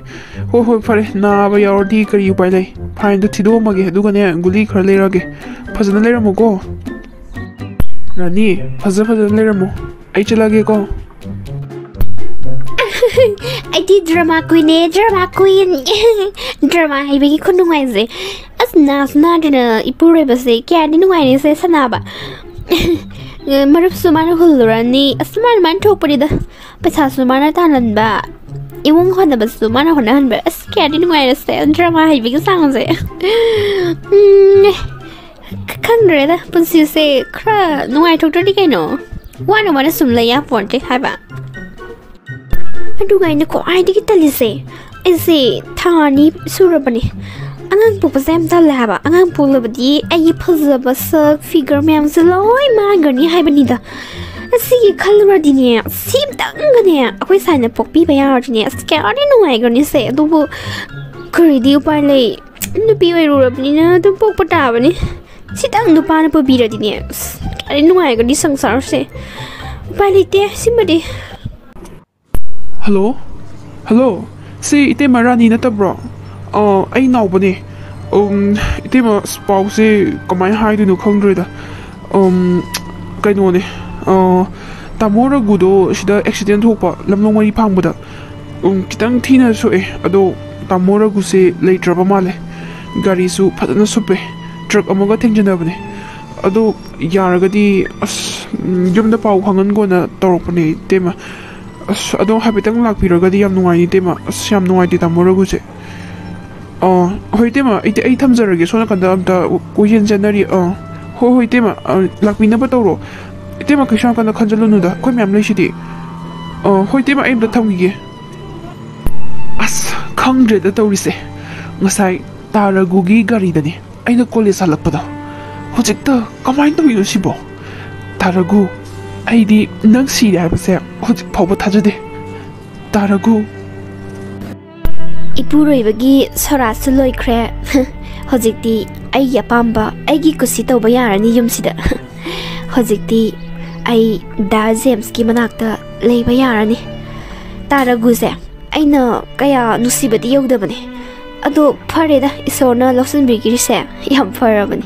ꯍꯣꯏ, ꯍꯣꯏ, ꯐꯔꯦ, ꯅꯥꯕ ꯌꯥꯎꯔꯗꯤ ꯀꯔꯤ ꯎꯄꯥꯏ ꯂꯩ? ꯐꯥꯏꯟꯗꯣ ꯊꯤꯗꯣꯛꯑꯝꯃꯒꯦ, ꯑꯗꯨꯒꯅꯦ ꯒꯨꯂꯤ ꯈꯔ ꯂꯩꯔꯒꯦ꯫ ꯐꯖꯅ ꯂꯩꯔꯝꯃꯨꯀꯣ꯫ ꯔꯥꯅꯤ, ꯐꯖ ꯐꯖꯅ ꯂꯩꯔꯝꯃꯣ꯫ ꯑꯩ ꯆꯠꯂꯒꯦꯀꯣ꯫ ꯑꯩꯗꯤ drama queen ꯅꯦ, drama queen꯫ Drama ꯍꯩꯕꯒꯤ ꯈꯨꯅꯨꯡꯉꯥꯏꯁꯦ꯫ ꯑꯁ, ꯅꯥꯁꯨ ꯅꯥꯗꯅ ꯏꯄꯨꯔꯣꯏꯕꯁꯦ ꯀꯌꯥꯗꯤ ꯅꯨꯡꯉꯥꯏꯔꯦꯁꯦ ꯁꯥꯟꯅꯕ꯫ ꯃꯔꯨꯞꯁꯨ ꯃꯥꯅ ꯍꯨꯜꯂꯨꯔꯅꯤ꯫ ꯑꯁ, ꯃꯥꯅ ꯃꯥꯅ ꯊꯣꯛꯄꯅꯤꯗ꯫ ꯄꯩꯁꯥꯁꯨ ꯃꯥꯅ ꯇꯥꯜꯍꯟꯕ, ꯏꯃꯨꯡ ꯍꯣꯠꯅꯕꯁꯨ ꯃꯥꯅ ꯍꯣꯠꯅꯍꯟꯕ꯫ ꯑꯁ, ꯀꯌꯥꯗꯤ ꯅꯨꯡꯉꯥꯏꯔꯁꯦ, ꯗ꯭ꯔꯃꯥ ꯍꯩꯕꯤꯒꯤ ꯆꯥꯡꯁꯦ꯫ ꯎꯝ, ꯈ- ꯈꯪꯗ꯭ꯔꯦꯗ, ꯄꯨꯟꯁꯤꯁꯦ ꯈꯔ ꯅꯨꯡꯉꯥꯏꯊꯣꯛꯇ꯭ꯔꯗꯤ ꯀꯩꯅꯣ꯫ ꯋꯥꯅ ꯋꯥꯅ ꯁꯨꯝ ꯂꯩ ꯌꯥꯄꯣꯟꯇꯦ ꯍꯥꯏꯕ꯫ ꯑꯗꯨꯒ ꯑꯩꯅ ꯈ꯭ꯋꯥꯏꯗꯒꯤ ꯇꯜꯂꯤꯁꯦ, ꯑꯩꯁꯦ ꯊꯥ ꯑꯅꯤ ꯁꯨꯔꯕꯅꯦ ꯑꯉꯥꯡ ꯄꯣꯛꯄꯁꯦ ꯌꯥꯝ ꯇꯜꯂꯦ ꯍꯥꯏꯕ꯫ ꯑꯉꯥꯡ ꯄꯣꯛꯂꯕꯗꯤ ꯑꯩꯒꯤ ꯐꯖꯕ ꯁꯛ, ꯐꯤꯒꯔ ꯃꯌꯥꯝꯁꯦ ꯂꯣꯏ ꯃꯥꯡꯈ꯭ꯔꯅꯤ ꯍꯥꯏꯕꯅꯤꯗ꯫ ꯑꯁꯤꯒꯤ ꯈꯜꯂꯨꯔꯗꯤꯅꯦ, ꯁꯤꯝꯇꯪꯒꯅꯦ ꯑꯩꯈꯣꯏ ꯁꯥꯏꯅ ꯄꯣꯛꯄꯤꯕ ꯌꯥꯔꯗꯤꯅꯦ, ꯑꯁ, ꯀꯌꯥꯗꯤ ꯅꯨꯡꯉꯥꯏꯈ꯭ꯔꯅꯤꯁꯦ꯫ ꯑꯗꯨꯕꯨ ꯀꯔꯤꯗꯤ ꯎꯄꯥꯏ ꯂꯩ? ꯅꯨꯄꯤ ꯑꯣꯏꯔꯨꯔꯕꯅꯤꯅ ꯑꯗꯨꯝ ꯄꯣꯛꯄ ꯇꯥꯕꯅꯤ꯫ ꯁꯤꯇꯪ ꯅꯨꯄꯥꯅ ꯄꯨꯕꯤꯔꯗꯤꯅꯦ, ꯑꯁ, ꯀꯌꯥꯗꯤ ꯅꯨꯡꯉꯥꯏꯒꯅꯤ ꯁꯪꯁꯥꯔꯁꯦ꯫ ꯎꯄꯥꯏ ꯂꯩꯇꯦ ꯁꯤꯃꯗꯤ꯫ ꯍꯜꯂꯣ? ꯍꯜꯂꯣ? ꯁꯤ ꯏꯇꯩꯃ ꯔꯥꯅꯤ ꯅꯠꯇꯕ꯭ꯔꯣ? ꯑ, ꯑꯩ ꯅꯥꯎꯕꯅꯦ꯫ ꯎꯝ, ꯏꯇꯩꯃ, ꯑꯁ, ꯄꯥꯎꯁꯦ ꯀꯃꯥꯏꯅ ꯍꯥꯏꯗꯣꯏꯅꯣ ꯈꯪꯗ꯭ꯔꯦꯗ꯫ ꯎꯝ, ꯀꯩꯅꯣꯅꯦ, ꯑ, ꯇꯥꯃꯣ ꯔꯘꯨꯗꯣ ꯁꯤꯗ ꯑꯦꯛꯁꯤꯗꯦꯟ ꯊꯣꯛꯄ ꯂꯝꯂꯣꯡ ꯃꯔꯤ ꯐꯥꯡꯕꯗ꯫ ꯎꯝ, ꯈꯤꯇꯪ ꯊꯤꯅ ꯁꯣꯛꯑꯦ꯫ ꯑꯗꯣ ꯇꯥꯃꯣ ꯔꯘꯨꯁꯦ ꯂꯩꯇ꯭ꯔꯕ ꯃꯥꯜꯂꯦ꯫ ꯒꯥꯔꯤꯁꯨ ꯐꯖꯅ ꯁꯨꯞꯄꯦ꯫ ꯇ꯭ꯔꯛ ꯑꯃꯒ ꯊꯦꯡꯖꯤꯟꯅꯕꯅꯦ꯫ ꯑꯗꯣ ꯌꯥꯔꯒꯗꯤ, ꯑꯁ, ꯎꯝ, ꯌꯨꯝꯗ ꯄꯥꯎ ꯈꯪꯍꯟꯒꯣꯅ ꯇꯧꯔꯛꯄꯅꯦ, ꯏꯇꯩꯃ꯫ ꯑꯁ, ꯑꯗꯣ ꯍꯥꯏꯐꯦꯠꯇꯪ ꯂꯥꯛꯄꯤꯔꯒꯗꯤ ꯌꯥꯝ ꯅꯨꯡꯉꯥꯏꯅꯤ, ꯏꯇꯩꯃ꯫ ꯑꯁ, ꯌꯥꯝ ꯅꯨꯡꯉꯥꯏꯇꯦ, ꯇꯥꯃꯣ ꯔꯘꯨꯁꯦ꯫ ꯑꯥ, ꯍꯣꯏ, ꯏꯇꯩꯃ, ꯑꯩ, ꯑꯩ ꯊꯝꯖꯔꯒꯦ꯫ ꯁꯣꯝ ꯅꯥꯀꯟꯗ ꯑꯝꯇ ꯀꯣꯏꯆꯦꯟ ꯆꯦꯟꯅꯔꯤ꯫ ꯑꯥ, ꯍꯣꯏ, ꯍꯣꯏ, ꯏꯇꯩꯃ, ꯑꯥ, ꯂꯥꯛꯄꯤꯅꯕ ꯇꯧꯔꯣ꯫ ꯏꯇꯩꯃ, ꯀꯩꯁꯨ ꯌꯥꯝ ꯀꯟꯅ ꯈꯟꯖꯜꯂꯨꯅꯨꯗ, ꯑꯩꯈꯣꯏ ꯃꯌꯥꯝ ꯂꯩꯁꯤꯗꯤ꯫ ꯑꯥ, ꯍꯣꯏ, ꯏꯇꯩꯃ, ꯑꯩ ꯑꯝꯇ ꯊꯝꯈꯤꯒꯦ꯫ ꯑꯁ, ꯈꯪꯗ꯭ꯔꯦꯗ ꯇꯧꯔꯤꯁꯦ꯫ ꯉꯁꯥꯏ ꯇꯥ ꯔꯘꯨꯒꯤ ꯒꯥꯔꯤꯗꯅꯦ ꯑꯩꯅ ꯀꯣꯂꯦꯖ ꯍꯜꯂꯛꯄꯗꯣ꯫ ꯍꯧꯖꯤꯛꯇ ꯀꯃꯥꯏꯅ ꯇꯧꯔꯤꯅꯣ ꯁꯤꯕꯣ? ꯇꯥ ꯔꯘꯨ, ꯑꯩꯗꯤ ꯅꯪ ꯁꯤꯔꯦ ꯍꯥꯏꯕꯁꯦ ꯍꯧꯖꯤꯛ ꯐꯥꯎꯕ ꯊꯥꯖꯗꯦ꯫ ꯇꯥ ꯔꯘꯨ꯫ ꯏꯄꯨꯔꯣꯏꯕꯒꯤ ꯁꯣꯔꯥꯠꯁꯨ ꯂꯣꯏꯈ꯭ꯔꯦ꯫ ꯍꯧꯖꯤꯛꯇꯤ ꯑꯩꯒꯤ ꯑꯄꯥꯝꯕ, ꯑꯩꯒꯤ ꯀꯨꯁꯤ ꯇꯧꯕ ꯌꯥꯔꯅꯤ ꯌꯨꯝꯁꯤꯗ꯫ ꯍꯧꯖꯤꯛꯇꯤ ꯑꯩ ꯗꯥ ꯖꯦꯝꯁꯀꯤ ꯃꯅꯥꯛꯇ ꯂꯩꯕ ꯌꯥꯔꯅꯤ꯫ ꯇꯥ ꯔꯘꯨꯁꯦ ꯑꯩꯅ ꯀꯌꯥ ꯅꯨꯡꯁꯤꯕꯗꯤ ꯌꯧꯗꯕꯅꯦ꯫ ꯑꯗꯣ ꯐꯔꯦꯗ, ꯏꯁꯣꯔꯅ ꯂꯧꯁꯤꯟꯕꯤꯈꯤꯔꯤꯁꯦ ꯌꯥꯝ ꯐꯔꯕꯅꯤ꯫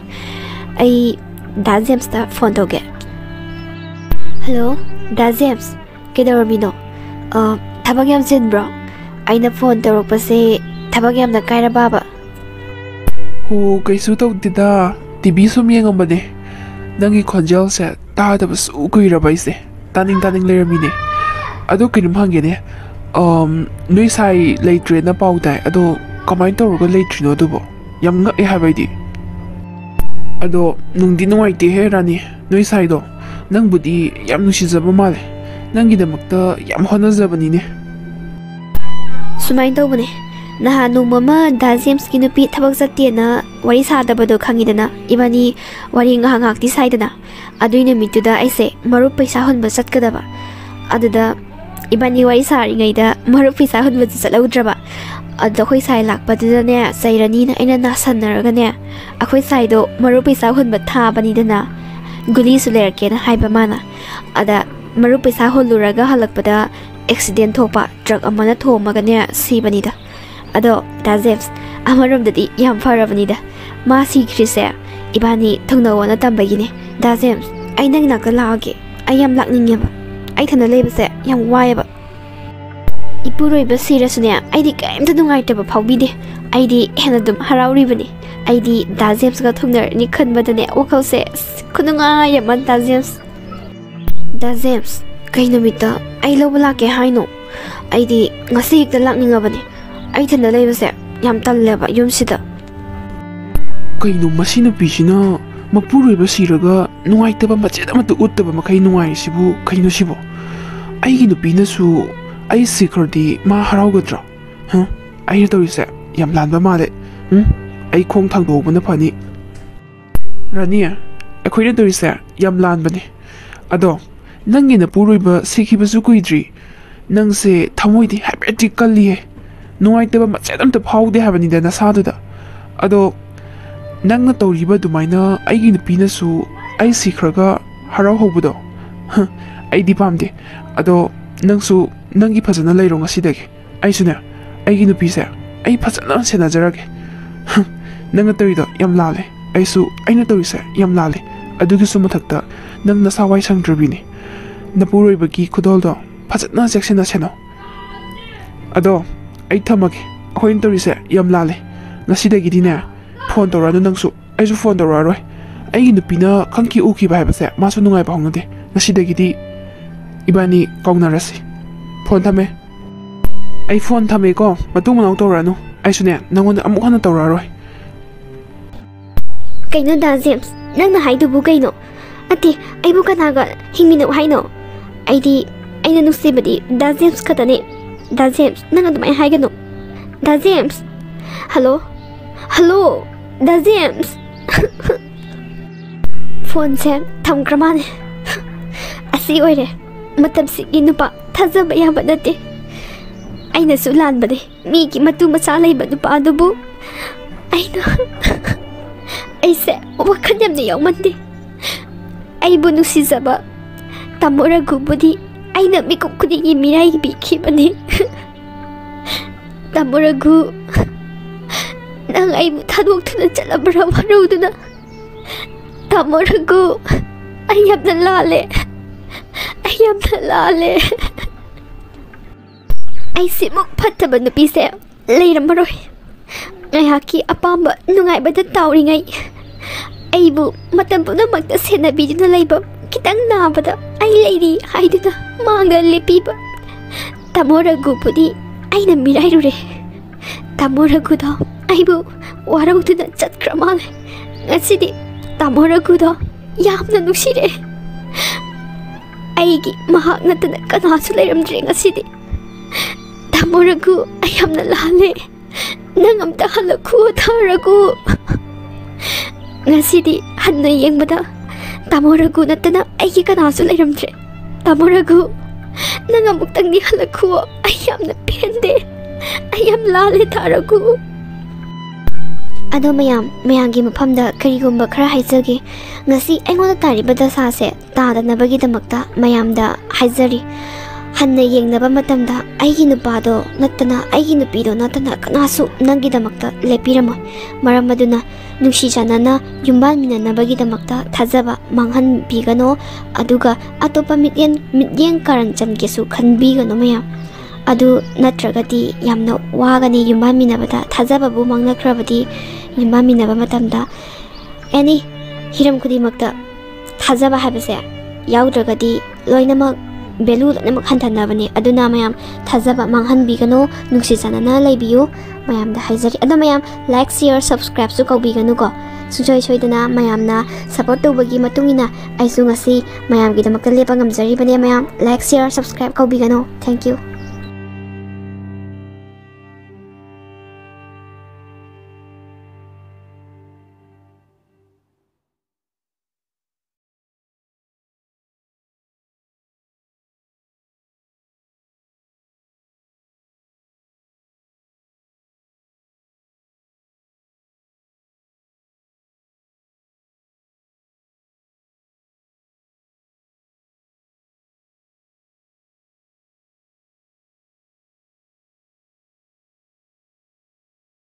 ꯑꯩ ꯗꯥ ꯖꯦꯝꯁꯇ ꯐꯣꯟ ꯇꯧꯒꯦ꯫ ꯍꯜꯂꯣ, ꯗꯥ ꯖꯦꯝꯁ꯫ ꯀꯩꯗꯧꯔꯝꯃꯤꯅꯣ? ꯑ, ꯊꯕꯛ ꯌꯥꯝ ꯆꯤꯟꯕ꯭ꯔꯣ? ꯑꯩꯅ ꯐꯣꯟ ꯇꯧꯔꯛꯄꯁꯦ ꯊꯕꯛ ꯌꯥꯝꯅ ꯀꯥꯏꯔꯕꯕ? ꯑꯣ, ꯀꯩꯁꯨ ꯇꯧꯗꯦꯗ꯫ ꯇꯤ ꯚꯤ ꯁꯨꯝ ꯌꯦꯡꯉꯝꯕꯅꯦ꯫ ꯅꯪꯒꯤ ꯈꯣꯟꯖꯦꯜꯁꯦ ꯇꯥꯗꯕꯁꯨ ꯀꯨꯏꯔꯕ ꯑꯩꯁꯦ꯫ ꯇꯥꯅꯤꯡ ꯇꯥꯅꯤꯡ ꯂꯩꯔꯝꯃꯤꯅꯦ꯫ ꯑꯗꯣ ꯀꯩꯅꯣꯝ ꯍꯪꯒꯦꯅꯦ, ꯑꯝ, ꯅꯣꯏ ꯁꯥꯏ ꯂꯩꯇ꯭ꯔꯦꯅ ꯄꯥꯎ ꯇꯥꯏ꯫ ꯑꯗꯣ ꯀꯃꯥꯏꯅ ꯇꯧꯔꯒ ꯂꯩꯇ꯭ꯔꯤꯅꯣ ꯑꯗꯨꯕꯣ? ꯌꯥꯝ ꯉꯛꯑꯦ ꯍꯥꯏꯕ ꯑꯩꯗꯤ꯫ ꯑꯗꯣ ꯅꯨꯡꯗꯤ ꯅꯨꯡꯉꯥꯏꯇꯦꯍꯦ ꯔꯥꯅꯤ, ꯅꯣꯏ ꯁꯥꯏꯗꯣ ꯅꯪꯕꯨꯗꯤ ꯌꯥꯝ ꯅꯨꯡꯁꯤꯖꯕ ꯃꯥꯜꯂꯦ꯫ ꯅꯪꯒꯤꯗꯃꯛꯇ ꯌꯥꯝ ꯍꯣꯠꯅꯖꯕꯅꯤꯅꯦ꯫ ꯁꯨꯃꯥꯏꯅ ꯇꯧꯕꯅꯦ, ꯅꯍꯥꯟ ꯅꯣꯡꯃ ꯑꯃ ꯗꯥ ꯖꯦꯝꯁꯀꯤ ꯅꯨꯄꯤ ꯊꯕꯛ ꯆꯠꯇꯦꯅ ꯋꯥꯔꯤ ꯁꯥꯗꯕꯗꯣ ꯈꯪꯉꯤꯗꯅ? ꯏꯕꯥꯅꯤ ꯋꯥꯔꯤ ꯉꯥꯏꯍꯥꯛ ꯉꯥꯏꯍꯥꯛꯇꯤ ꯁꯥꯏꯗꯅ? ꯑꯗꯨꯏ ꯅꯨꯃꯤꯠꯇꯨꯗ ꯑꯩꯁꯦ ꯃꯔꯨꯞ ꯄꯩꯁꯥ ꯍꯨꯟꯕ ꯆꯠꯀꯗꯕ꯫ ꯑꯗꯨꯗ ꯏꯕꯥꯅꯤ ꯋꯥꯔꯤ ꯁꯥꯔꯤꯉꯩꯗ ꯃꯔꯨꯞ ꯄꯩꯁꯥ ꯍꯨꯟꯕꯗꯨ ꯆꯠꯍꯧꯗ꯭ꯔꯕ꯫ ꯑꯗꯨꯗ ꯑꯩꯈꯣꯏ ꯁꯥꯏ ꯂꯥꯛꯄꯗꯨꯗꯅꯦ, ꯆꯩꯔꯅꯤꯅ ꯑꯩꯅ ꯅꯥꯁꯟꯅꯔꯒꯅꯦ, ꯑꯩꯈꯣꯏ ꯁꯥꯏꯗꯣ ꯃꯔꯨꯞ ꯄꯩꯁꯥ ꯍꯨꯟꯕ ꯊꯥꯕꯅꯤꯗꯅ, ꯒꯨꯂꯤꯁꯨ ꯂꯩꯔꯛꯀꯦꯅ ꯍꯥꯏꯕ ꯃꯥꯅ꯫ ꯑꯗ ꯃꯔꯨꯞ ꯄꯩꯁꯥ ꯍꯨꯜꯂꯨꯔꯒ ꯍꯜꯂꯛꯄꯗ ꯑꯦꯛꯁꯤꯗꯦꯟ ꯊꯣꯛꯄ, ꯇ꯭ꯔꯛ ꯑꯃꯅ ꯊꯣꯝꯃꯒꯅꯦ ꯁꯤꯕꯅꯤꯗ꯫ ꯑꯗꯣ ꯗꯥ ꯖꯦꯝꯁ, ꯑꯃꯔꯣꯝꯗꯗꯤ ꯌꯥꯝ ꯐꯔꯕꯅꯤꯗ꯫ ꯃꯥ ꯁꯤꯈ꯭ꯔꯤꯁꯦ ꯏꯕꯥꯅꯤ ꯊꯨꯡꯅꯧꯑꯣꯅ ꯇꯝꯕꯒꯤꯅꯦ꯫ ꯗꯥ ꯖꯦꯝꯁ, ꯑꯩ ꯅꯪ ꯅꯥꯛꯇ ꯂꯥꯛꯑꯒꯦ꯫ ꯑꯩ ꯌꯥꯝ ꯂꯥꯛꯅꯤꯡꯉꯦꯕ꯫ ꯑꯩ ꯏꯊꯟꯗ ꯂꯩꯕꯁꯦ ꯌꯥꯝ ꯋꯥꯏꯑꯦꯕ꯫ ꯏꯄꯨꯔꯣꯏꯕ ꯁꯤꯔꯁꯨꯅꯦ, ꯑꯩꯗꯤ ꯀꯔꯤꯝꯇ ꯅꯨꯡꯉꯥꯏꯇꯕ ꯐꯥꯎꯕꯤꯗꯦ꯫ ꯑꯩꯗꯤ ꯍꯦꯟꯅ ꯑꯗꯨꯝ ꯍꯔꯥꯎꯔꯤꯕꯅꯤ꯫ ꯑꯩꯗꯤ ꯗꯥ ꯖꯦꯝꯁꯀ ꯊꯨꯡꯅꯔꯅꯤ ꯈꯟꯕꯗꯅꯦ, ꯋꯥꯈꯜꯁꯦ ꯑꯁ ꯈꯨꯅꯨꯡꯉꯥꯏ ꯑꯃ, ꯗꯥ ꯖꯦꯝꯁ꯫ ꯗꯥ ꯖꯦꯝꯁ, ꯀꯩ ꯅꯨꯃꯤꯠꯇ ꯑꯩ ꯂꯧꯕ ꯂꯥꯛꯀꯦ ꯍꯥꯏꯅꯣ? ꯑꯩꯗꯤ ꯉꯁꯤ ꯍꯦꯛꯇ ꯂꯥꯛꯅꯤꯡꯉꯕꯅꯤ꯫ ꯑꯩ ꯏꯊꯟꯗ ꯂꯩꯕꯁꯦ ꯌꯥꯝ ꯇꯜꯂꯦꯕ ꯌꯨꯝꯁꯤꯗ꯫ ꯀꯩꯅꯣ ꯃꯁꯤ ꯅꯨꯄꯤꯁꯤꯅ ꯃꯄꯨꯔꯣꯏꯕ ꯁꯤꯔꯒ ꯅꯨꯡꯉꯥꯏꯇꯕ ꯃꯆꯦꯠ ꯑꯃꯠꯇ ꯎꯠꯇꯕ ꯃꯈꯩ ꯅꯨꯡꯉꯥꯏꯔꯤꯁꯤꯕꯨ ꯀꯩꯅꯣ ꯁꯤꯕꯣ? ꯑꯩꯒꯤ ꯅꯨꯄꯤꯅꯁꯨ ꯑꯩ ꯁꯤꯈ꯭ꯔꯗꯤ ꯃꯥ ꯍꯔꯥꯎꯒꯗ꯭ꯔꯥ? ꯍ? ꯑꯩꯅ ꯇꯧꯔꯤꯁꯦ ꯌꯥꯝ ꯂꯥꯟꯕ ꯃꯥꯜꯂꯦ꯫ ꯎꯝ? ꯑꯩ ꯈꯣꯡ ꯊꯥꯡꯗꯣꯛꯍꯧꯕꯅ ꯐꯅꯤ꯫ ꯔꯥꯅꯤ, ꯑꯩꯈꯣꯏꯅ ꯇꯧꯔꯤꯁꯦ ꯌꯥꯝ ꯂꯥꯟꯕꯅꯦ꯫ ꯑꯗꯣ ꯅꯪꯒꯤ ꯅꯄꯨꯔꯣꯏꯕ ꯁꯤꯈꯤꯕꯁꯨ ꯀꯨꯏꯗ꯭ꯔꯤ꯫ ꯅꯪꯁꯦ ꯊꯃꯣꯏꯗꯤ ꯍꯥꯏꯐꯦꯠꯇꯤ ꯀꯜꯂꯤꯍꯦ꯫ ꯅꯨꯡꯉꯥꯏꯇꯕ ꯃꯆꯦꯠ ꯑꯝꯇ ꯐꯥꯎꯗꯦ ꯍꯥꯏꯕꯅꯤꯗ ꯅꯁꯥꯗꯨꯗ꯫ ꯑꯗꯣ ꯅꯪꯅ ꯇꯧꯔꯤꯕ ꯑꯗꯨꯃꯥꯏꯅ ꯑꯩꯒꯤ ꯅꯨꯄꯤꯅꯁꯨ ꯑꯩ ꯁꯤꯈ꯭ꯔꯒ ꯍꯔꯥꯎꯍꯧꯕꯗꯣ, ꯍ, ꯑꯩꯗꯤ ꯄꯥꯝꯗꯦ꯫ ꯑꯗꯣ ꯅꯪꯁꯨ ꯅꯪꯒꯤ ꯐꯖꯅ ꯂꯩꯔꯣ ꯉꯁꯤꯗꯒꯤ꯫ ꯑꯩꯁꯨꯅꯦ, ꯑꯩꯒꯤ ꯅꯨꯄꯤꯁꯦ ꯑꯩ ꯐꯖꯅ ꯁꯦꯟꯅꯖꯔꯒꯦ꯫ ꯍ, ꯅꯪꯅ ꯇꯧꯔꯤꯗꯣ ꯌꯥꯝ ꯂꯥꯜꯂꯦ꯫ ꯑꯩꯁꯨ ꯑꯩꯅ ꯇꯧꯔꯤꯁꯦ ꯌꯥꯝ ꯂꯥꯜꯂꯦ꯫ ꯑꯗꯨꯒꯤꯁꯨ ꯃꯊꯛꯇ ꯅꯪ ꯅꯁꯥ ꯋꯥꯏ ꯁꯪꯗ꯭ꯔꯕꯤꯅꯤ꯫ ꯅꯄꯨꯔꯣꯏꯕꯒꯤ ꯈꯨꯗꯣꯜꯗꯣ ꯐꯖꯅ ꯆꯦꯛꯁꯤꯟꯅ ꯁꯦꯟꯅꯧ꯫ ꯑꯗꯣ ꯑꯩ ꯊꯝꯃꯒꯦ꯫ ꯑꯩꯈꯣꯏꯅ ꯇꯧꯔꯤꯁꯦ ꯌꯥꯝ ꯂꯥꯜꯂꯦ꯫ ꯉꯁꯤꯗꯒꯤꯗꯤꯅꯦ, ꯐꯣꯟ ꯇꯧꯔꯛꯑꯅꯨ ꯅꯪꯁꯨ, ꯑꯩꯁꯨ ꯐꯣꯟ ꯇꯧꯔꯛꯑꯔꯣꯏ꯫ ꯑꯩꯒꯤ ꯅꯨꯄꯤꯅ ꯈꯪꯈꯤ ꯎꯈꯤꯕ ꯍꯥꯏꯕꯁꯦ ꯃꯥꯁꯨ ꯅꯨꯡꯉꯥꯏꯕ ꯍꯧꯅꯗꯦ꯫ ꯉꯁꯤꯗꯒꯤꯗꯤ ꯏꯕꯥꯅꯤ ꯀꯥꯎꯅꯔꯁꯤ꯫ ꯐꯣꯟ ꯊꯝꯃꯦ꯫ ꯑꯩ ꯐꯣꯟ ꯊꯝꯃꯦꯀꯣ, ꯃꯇꯨꯡ ꯃꯅꯥꯎ ꯇꯧꯔꯛꯑꯅꯨ꯫ ꯑꯩꯁꯨꯅꯦ, ꯅꯪꯉꯣꯟꯗ ꯑꯃꯨꯛ ꯍꯟꯅ ꯇꯧꯔꯛꯑꯔꯣꯏ꯫ ꯀꯩꯅꯣ ꯗꯥ ꯖꯦꯝꯁ, ꯅꯪꯅ ꯍꯥꯏꯗꯨꯕꯨ ꯀꯩꯅꯣ? ꯑꯠꯇꯦ, ꯑꯩꯕꯨ ꯀꯅꯥꯒ ꯍꯤꯡꯃꯤꯟꯅꯧ ꯍꯥꯏꯅꯣ? ꯑꯩꯗꯤ, ꯑꯩꯅ ꯅꯨꯡꯁꯤꯕꯗꯤ ꯗꯥ ꯖꯦꯝꯁ ꯈꯛꯇꯅꯦ꯫ ꯗꯥ ꯖꯦꯝꯁ, ꯅꯪ ꯑꯗꯨꯃꯥꯏꯅ ꯍꯥꯏꯒꯅꯨ꯫ ꯗꯥ ꯖꯦꯝꯁ! ꯍꯜꯂꯣ? ꯍꯜꯂꯣ? ꯗꯥ ꯖꯦꯝꯁ! ꯐꯣꯟꯁꯦ ꯊꯝꯈ꯭ꯔ ꯃꯥꯜꯂꯦ꯫ ꯑꯁꯤ ꯑꯣꯏꯔꯦ꯫ ꯃꯇꯝꯁꯤꯒꯤ ꯅꯨꯄꯥ ꯊꯥꯖꯕ ꯌꯥꯕ ꯅꯠꯇꯦ꯫ ꯑꯩꯅꯁꯨ ꯂꯥꯟꯕꯅꯦ꯫ ꯃꯤꯒꯤ ꯃꯇꯨ ꯃꯆꯥ ꯂꯩꯕ ꯅꯨꯄꯥꯗꯨꯕꯨ ꯑꯩꯅ, ꯑꯩꯁꯦ ꯋꯥꯈꯜ ꯌꯥꯝꯅ ꯌꯥꯎꯃꯟꯗꯦ꯫ ꯑꯩꯕꯨ ꯅꯨꯡꯁꯤꯖꯕ ꯇꯥꯃꯣ ꯔꯘꯨꯕꯨꯗꯤ ꯑꯩꯅ ꯃꯤꯀꯨꯞ ꯈꯨꯗꯤꯡꯒꯤ ꯃꯤꯔꯥꯏꯕꯤꯈꯤꯕꯅꯤ꯫ ꯇꯥꯃꯣ ꯔꯘꯨ, ꯅꯪ ꯑꯩꯕꯨ ꯊꯥꯗꯣꯛꯇꯨꯅ ꯆꯠꯂꯕ꯭ꯔꯥ ꯋꯥꯔꯧꯗꯨꯅ? ꯇꯥꯃꯣ ꯔꯘꯨ, ꯑꯩ ꯌꯥꯝꯅ ꯂꯥꯜꯂꯦ꯫ ꯑꯩ ꯌꯥꯝꯅ ꯂꯥꯜꯂꯦ꯫ ꯑꯩꯁꯤꯃꯨꯛ ꯐꯠꯇꯕ ꯅꯨꯄꯤꯁꯦ ꯂꯩꯔꯝꯃꯔꯣꯏ꯫ ꯉꯥꯏꯍꯥꯛꯀꯤ ꯑꯄꯥꯝꯕ ꯅꯨꯡꯉꯥꯏꯕꯗ ꯇꯥꯎꯔꯤꯉꯩ, ꯑꯩꯕꯨ ꯃꯇꯝ ꯄꯨꯝꯅꯃꯛꯇ ꯁꯦꯟꯅꯕꯤꯗꯨꯅ ꯂꯩꯕ, ꯈꯤꯇꯪ ꯅꯥꯕꯗ "ꯑꯩ ꯂꯩꯔꯤ" ꯍꯥꯏꯗꯨꯅ ꯃꯥꯡꯗ ꯂꯦꯞꯄꯤꯕ ꯇꯥꯃꯣ ꯔꯘꯨꯕꯨꯗꯤ ꯑꯩꯅ ꯃꯤꯔꯥꯏꯔꯨꯔꯦ꯫ ꯇꯥꯃꯣ ꯔꯘꯨꯗꯣ ꯑꯩꯕꯨ ꯋꯥꯔꯧꯗꯨꯅ ꯆꯠꯈ꯭ꯔ ꯃꯥꯜꯂꯦ꯫ ꯉꯁꯤꯗꯤ ꯇꯥꯃꯣ ꯔꯘꯨꯗꯣ ꯌꯥꯝꯅ ꯅꯨꯡꯁꯤꯔꯦ꯫ ꯑꯩꯒꯤ ꯃꯍꯥꯛ ꯅꯠꯇꯅ ꯀꯅꯥꯁꯨ ꯂꯩꯔꯝꯗ꯭ꯔꯦ ꯉꯁꯤꯗꯤ꯫ ꯇꯥꯃꯣ ꯔꯘꯨ, ꯑꯩ ꯌꯥꯝꯅ ꯂꯥꯜꯂꯦ꯫ ꯅꯪ ꯑꯝꯇ ꯍꯜꯂꯛꯈꯨ, ꯊꯥ ꯔꯘꯨ꯫ ꯉꯁꯤꯗꯤ ꯍꯟꯅ ꯌꯦꯡꯕꯗ ꯇꯥꯃꯣ ꯔꯘꯨ ꯅꯠꯇꯅ ꯑꯩꯒꯤ ꯀꯅꯥꯁꯨ ꯂꯩꯔꯝꯗ꯭ꯔꯦ꯫ ꯇꯥꯃꯣ ꯔꯘꯨ, ꯅꯪ ꯑꯃꯨꯛꯇꯪꯗꯤ ꯍꯜꯂꯛꯈꯨ꯫ ꯑꯩ ꯌꯥꯝꯅ ꯄꯦꯟꯗꯦ꯫ ꯑꯩ ꯌꯥꯝ ꯂꯥꯜꯂꯦ, ꯊꯥ ꯔꯘꯨ꯫ ꯑꯗꯣ ꯃꯌꯥꯝ, ꯃꯌꯥꯝꯒꯤ ꯃꯐꯝꯗ ꯀꯔꯤꯒꯨꯝꯕ ꯈꯔ ꯍꯥꯏꯖꯒꯦ꯫ ꯉꯁꯤ ꯑꯩꯉꯣꯟꯗ ꯇꯥꯔꯤꯕ ꯗꯁꯥꯁꯦ ꯇꯥꯗꯅꯕꯒꯤꯗꯃꯛꯇ ꯃꯌꯥꯝꯗ ꯍꯥꯏꯖꯔꯤ꯫ ꯍꯟꯅ ꯌꯦꯡꯅꯕ ꯃꯇꯝꯗ ꯑꯩꯒꯤ ꯅꯨꯄꯥꯗꯣ ꯅꯠꯇꯅ, ꯑꯩꯒꯤ ꯅꯨꯄꯤꯗꯣ ꯅꯠꯇꯅ ꯀꯅꯥꯁꯨ ꯅꯪꯒꯤꯗꯃꯛꯇ ꯂꯦꯞꯄꯤꯔꯝꯃꯣꯏ꯫ ꯃꯔꯝ ꯑꯗꯨꯅ ꯅꯨꯡꯁꯤ ꯆꯥꯟꯅꯅ ꯌꯨꯝꯕꯥꯟꯃꯤꯟꯅꯅꯕꯒꯤꯗꯃꯛꯇ ꯊꯥꯖꯕ ꯃꯥꯡꯍꯟꯕꯤꯒꯅꯣ꯫ ꯑꯗꯨꯒ ꯑꯇꯣꯞꯄ ꯃꯤꯠꯌꯦꯡ, ꯃꯤꯠꯌꯦꯡ ꯀꯥꯔꯟ ꯆꯟꯒꯦꯁꯨ ꯈꯟꯕꯤꯒꯅꯨ ꯃꯌꯥꯝ꯫ ꯑꯗꯨ ꯅꯠꯇ꯭ꯔꯒꯗꯤ ꯌꯥꯝꯅ ꯋꯥꯒꯅꯤ ꯌꯨꯝꯕꯥꯟꯃꯤꯟꯅꯕꯗ꯫ ꯊꯥꯖꯕꯕꯨ ꯃꯥꯡꯅꯈ꯭ꯔꯕꯗꯤ ꯌꯨꯝꯕꯥꯟꯃꯤꯟꯅꯕ ꯃꯇꯝꯗ ꯑꯦꯅꯤ ꯍꯤꯔꯝ ꯈꯨꯗꯤꯡꯃꯛꯇ ꯊꯥꯖꯕ ꯍꯥꯏꯕꯁꯦ ꯌꯥꯎꯗ꯭ꯔꯒꯗꯤ ꯂꯣꯏꯅꯃꯛ ꯚꯦꯂꯨ ꯂꯣꯏꯅꯃꯛ ꯍꯟꯊꯅꯕꯅꯦ꯫ ꯑꯗꯨꯅ ꯃꯌꯥꯝ ꯊꯥꯖꯕ ꯃꯥꯡꯍꯟꯕꯤꯒꯅꯨ, ꯅꯨꯡꯁꯤ ꯆꯥꯟꯅꯅ ꯂꯩꯕꯤꯌꯨ꯫ ꯃꯌꯥꯝꯗ ꯍꯥꯏꯖꯔꯤ꯫ ꯑꯗꯣ ꯃꯌꯥꯝ like, share, subscribeꯁꯨ ꯀꯧꯕꯤꯒꯅꯨꯀꯣ꯫ ꯁꯨꯡꯁꯣꯏ ꯁꯣꯏꯗꯅ ꯃꯌꯥꯝꯅ support ꯇꯧꯕꯒꯤ ꯃꯇꯨꯡ ꯏꯟꯅ ꯑꯩꯁꯨ ꯉꯁꯤ ꯃꯌꯥꯝꯒꯤꯗꯃꯛꯇ ꯂꯦꯞꯄ ꯉꯝꯖꯔꯤꯕꯅꯦ꯫ ꯃꯌꯥꯝ like, share, subscribe ꯀꯧꯕꯤꯒꯅꯨ꯫ Thank you꯫